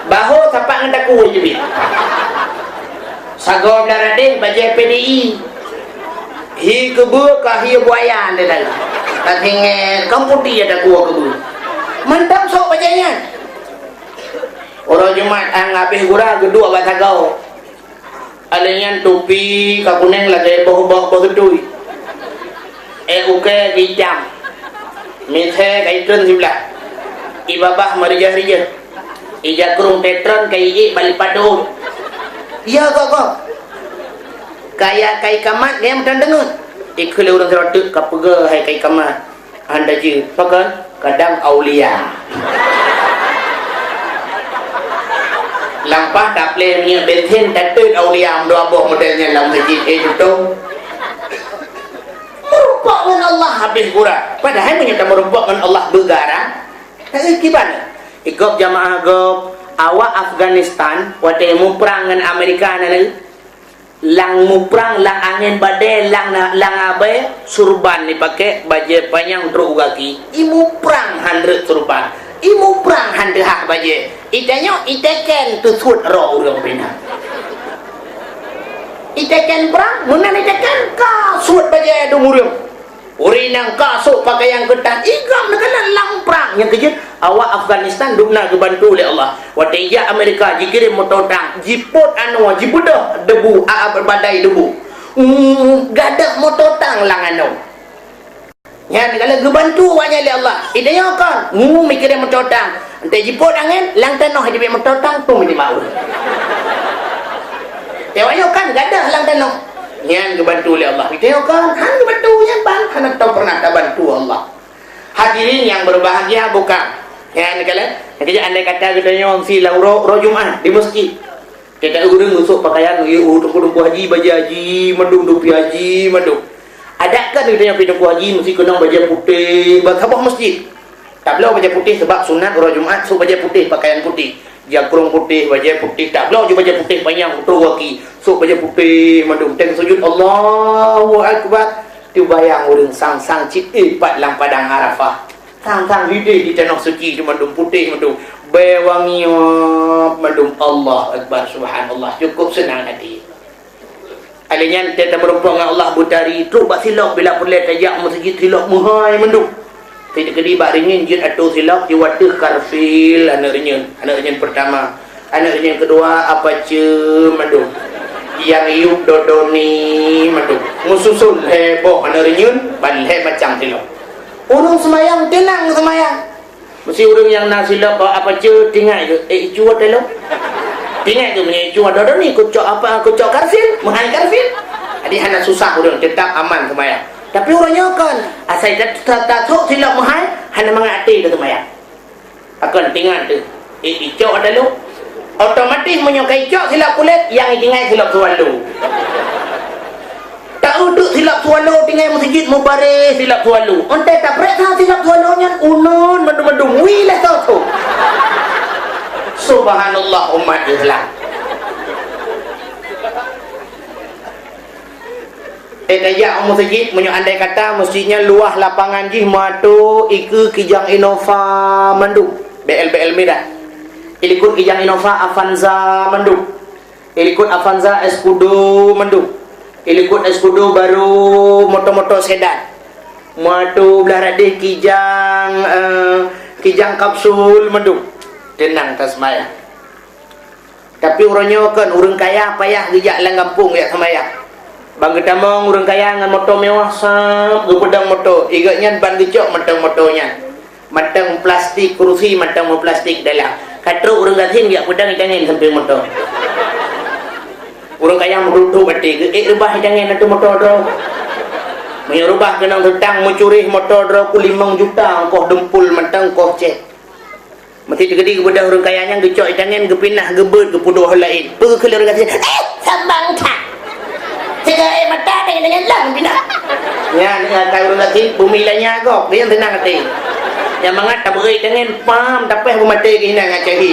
Bahô sapat ngon takue jeuet. Sagoe blah radeh bajèe P D I. Hi keubeue ka hi buaya ndai-ndai. Ka tinggai, ka putéh takue keubeue. Mantong sôk bajèe nyan. Uroe Jumat, 'an habéh gura geuduek bak sagoe. Alèh nyan tupi ka kunèng lagèe boh-boh boh geutui. Èk ukèe geuitam. Misèe ka itreun siblah. Ibabah meurijah-rijah. Ija krông teutreun ka iék bak lipat deuh. Ya, gob-gob. Kaya kai kamat, gaya meutan deungon. Ikheun lé ureueng sidroe teuk ka peugah hai kai kamat. Hana jeuet, pakon? Kadang aulia. Lampah taplè minyeuk bensin, tateut aulia meudua boh model nyan lam masjid, eh, tutong. Meurumpok ngon Allah habéh gura. Padahai meunyoe tameurumpok ngon Allah beugara, eh, kiban. Igob jamaah gob, awak Afghanistan, watèe muprang ngon Amerika na lagèe. Lam muprang, lam angèn badai, lam na-, lam abèe, surban ipaké, bajèe panyang trôk u gaki. I muprang han rhot surban. I muprang han teuhah bajèe. Itanyoe iteken teusuet roh ureueng pih na. Iteken prang, meunan iteken ka suet bajèe dum ureueng. Ureueng nyang ka sôk pakaian keutan igob neukalon lam prang. Nyang keujeuet, awak Afghanistan dum na geubantu lé Allah. Watèe jak Amerika jikirém moto tang, jipôt anoe, jibeudôh debu, a, a, badai debu. Hmm, gadôh moto tang lam anoe. Nyan kalau geubantu awak nyan lé Allah. Itanyoe kon, mu mikirém moto tang. Enteuk jipôt angèn, lam tanoh jibeuet moto tang, pun meutimang ureueng. Awak nyoe kan gadôh lam tanoh. Nyan geubantu lé Allah. Itanyoe kon, han geubantu nyan ban, hana tau pernah tabantu Allah. Hadirin yang berbahagia bukan? Nyan kalau, keujak andai kata geutanyoe meusi lam uroe, uroe Jumat di meuseujid. Kita ureueng usôk pakaian, yue, uh, teungku-teungku haji, bajèe haji, mandum dupi haji, mandum. Adak kan geutanyoe pih teungku haji meusi keunong bajèe putéh, bak saboh meuseujid. Tabloe bajèe putéh sabab sunat uroe Jumat, sôk bajèe putéh, pakaian putéh. Jakrong putéh, bajèe putéh, tabloe ju bajèe putéh panyang trôk u gaki, sôk bajèe putéh mandum. Teuka sujud, Allahu Akbar. Teubayang ureueng sang-sang cit, eh, pat lam padang Arafah. Sang-sang hideh di tanoh suci tu mandum, putéh mandum. Bèe wangi, oh, mandum. Allahu Akbar, subhanallah. Cukup seunang até. Alèh nyan, teumeureumpok ngon Allah beutari, trok bak silop bila peureulèe tajak meuseujid, silop meuhai mandum. Teukeudi bak reunyeun jeuet atô silop, jiwoe ateueh karfil aneuk reunyeun, aneuk reunyeun peurtama. Aneuk reunyeun keudua, apace mandum. Nyang yup dodoni mandum. Meususon lhèe boh aneuk reunyeun, ban lhèe macam silop. Ureueng seumayang teunang seumayang. Meusé ureueng nyang na silop bak apace, tingat geuh, eh, icu ata lôn. Tingat geuh meunyoe icu ata lôn ni, kucok apa, kucok karfil, meuhai karfil. Jadi hana susah ureueng, teutap aman seumayang. Tapi uroe nyoe kon, asai ta-, ta-, tathok silop meuhai, hana mangat até taseumbayang. Pakon, tingat teuh, eh, icok ata lôn. Otomatis meunyoe ka icok silop kulét, nyang itinggai silop swallow. Ta-eu teuk silop swallow tinggai meuseujid, meubareh silop swallow. Entah tapareksa silop swallow nyan, uneun mandum-mandum, wih lé soe-soe. Subhanallah, umat Islam. Eh, tajak u meuseujid, meunyoe andai kata meuseujid nyan luwah lapangan jih meuatô ikeue Kijang Innova mandum, B L B L mirah. Ilikot Kijang Innova, Avanza mandum. Ilikot Avanza, Escudo mandum. Ilikot Escudo barô moto-moto sedan. Meuatô blah radeh Kijang, eh, Kijang Kapsul mandum. Teunang taseumayang. Tapi uroe nyoe kon ureueng kaya payah geujak lam gampông jak seumayang. Ban geutamong ureueng kaya ngon moto mewah, sab, geupeudong moto. Igeuh nyan ban geucok mantong moto nyan. Mantong plastik, kurusi mantong meuplastik dalam. Ka trok ureueng gasien geujak peudong itangen sampéng moto. Ureueng kaya meuduek-duek até geuh, "Eh, reubah itangen ateueh moto droe." Meunyoe reubah keunong teutang meucuri moto droe ku limong juta, ongkoh dempul mantong, ongkoh cèt. Meusé teukeudi geubeudôh ureueng kaya nyan geucok itangen, geupinah, geubeuet, geupeuduek laén. Peue kheun lé ureueng gasien, "Eh, sambang that! Sigoe mata tangen-tangen lom pinah." Nyan, nyan ka ureueng gasien, bumi lanya gob, nyang teunang até. Nyang mangat tabeuet itangen, pam, tapéh beumaté keuh inan ngon cahé.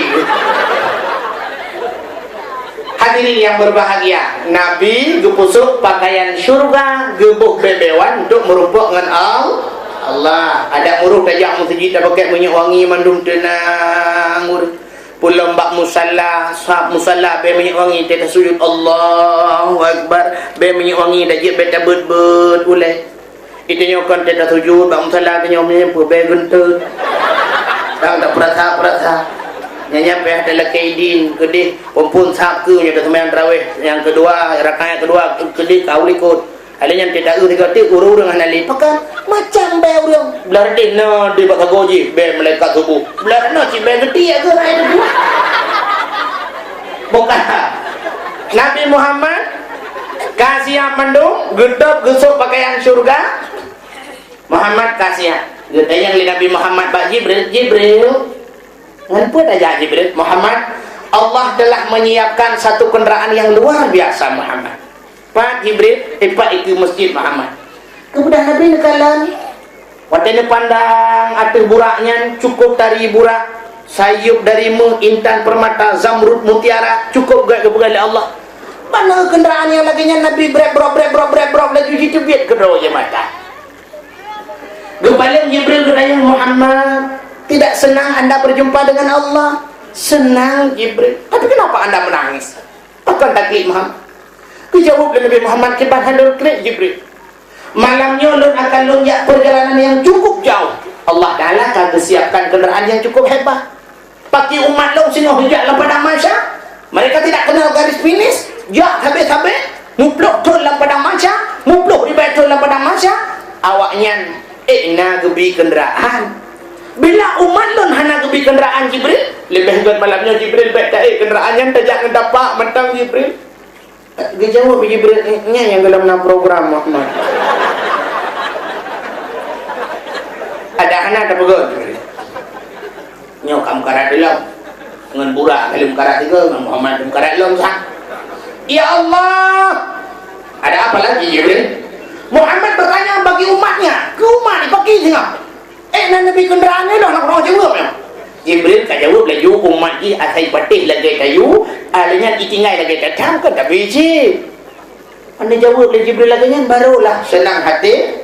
Hadirin yang berbahagia, Nabi geupeusok pakaian syurga, geuboh bèe-bèe wan untuk meurumpok ngon Al-, Allah. Adak meuruh tajak meuseujid, tapakèk minyeuk wangi mandum, teunang ureueng. Peulom bak musala, sab musala bèe minyeuk wangi, teuka sujud, Allahu Akbar, bèe minyeuk wangi, dan jeuet bèe tabeuet-beuet ulèe. Iteunyoe kon teuka sujud bak musala, teunyoe meunyoe peue bèe geunteut. Nyang tapeurasa-peurasa. Nyan nyan payah talakèe idin, keudeh phôn-phôn sab keuh nyoe taseumayang tarawèh nyang keudua, rakaat nyang keudua, keudeh ka u likot. Alèh nyan teuka eu sigoe teuk ureueng-ureueng hana lé. Pakon? Macam bèe ureueng. Blah radeh na di bak sagoe jih bèe malaikat suboh. Blah na cit bèe geuti ageuh hai teungku. Bukan. Nabi Muhammad ka siap mandum, geutôb geusok pakaian syurga. Muhammad ka siap. Geutanyong lé Nabi Muhammad bak Jibril, "Jibril, ngon peue tajak Jibril?" "Muhammad, Allah telah menyiapkan satu kendaraan yang luar biasa, Muhammad." "Pat, Jibril?" "Eh, pat ikeue meuseujid, Muhammad." Geubeudôh Nabi neukalon. Watèe neupandang ateueh burak nyan, cukup tari burak, sayeup dari meuh, intan, peurmata, zamrud, mutiara, cukup gèt geupeugah lé Allah. Ban na kendaraan nyang lagèe nyan Nabi brek brok, brek brok, brek brok, laju jiteubiet keudroe jih mata. Geupaleng Jibril geutanyong, "Muhammad, tidak senang anda berjumpa dengan Allah?" "Senang, Jibril." "Tapi kenapa anda menangis?" "Pakon taklik, Muhammad?" Geujaweueb lé Nabi Muhammad, "Kiban hana lôn klik, Jibril. Malam nyoe lôn akan lôn jak peurjalanan nyang cukup jauh. Allah Taala ka geusiapkan kendaraan nyang cukup hebat. Pakri umat lôn singoh jak lam padang mahsyar, mereka tidak kenal garis finish, jak sabé-sabé, muplôh thôn lam padang mahsyar, muplôh ribèe thôn lam padang mahsyar, awaknyan ék na geubi keundaraan. Bila umat lôn hana geubi keundaraan, Jibril, leubeh gèt malam nyoe, Jibril, bèk taék keundaraan nyan tajak ngon tapak mantong, Jibril." Geujaweueb Jibril, "Nyan nyang gohlom na program, Muhammad." Adak hana tapeugot Jibril. "Nyoe ka meukarat lom. Ngon burak ka lheueh meukarat sigoe, ngon Muhammad lheueh meukarat lom, sah." "Ya Allah!" "Ada apa lagi, Jibril?" Muhammad bertanya bagi umatnya, keu umat jih pakri singoh. "Ék na neubi keundaraan nyoe lôn, na keudroe jaweueb nyoe." Jibril ka jaweueb laju, umat jih asai patéh lagèe kayu, alèh nyan itinggai lagèe tatang, kon tapi cit. Hana jaweueb lé Jibril lagèe nyan, barulah seunang até.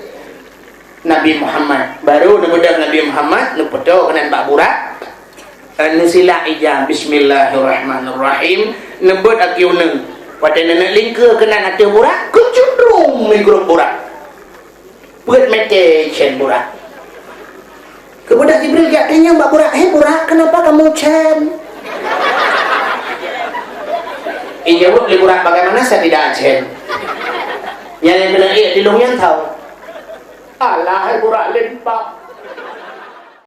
Nabi Muhammad. Baru neubeudôh Nabi Muhammad, neupeutoe keunan bak burak. Eh, neusilak ija, "Bismillahirrahmanirrahim." Neubeuet aki uneung. Watée neuneuk lingkeue keunan ateueh burak, keucundrung migrop burak. Peuet mete cen burak. Keumudian Jibril geutanyong bak burak, "Hei burak, kenapa kamu cen?" Ijaweueb lé burak, "Bagaimana saya tidak cen? Nyang keuneuk ék di lôn nyan tau." "Alah, hai burak lempang,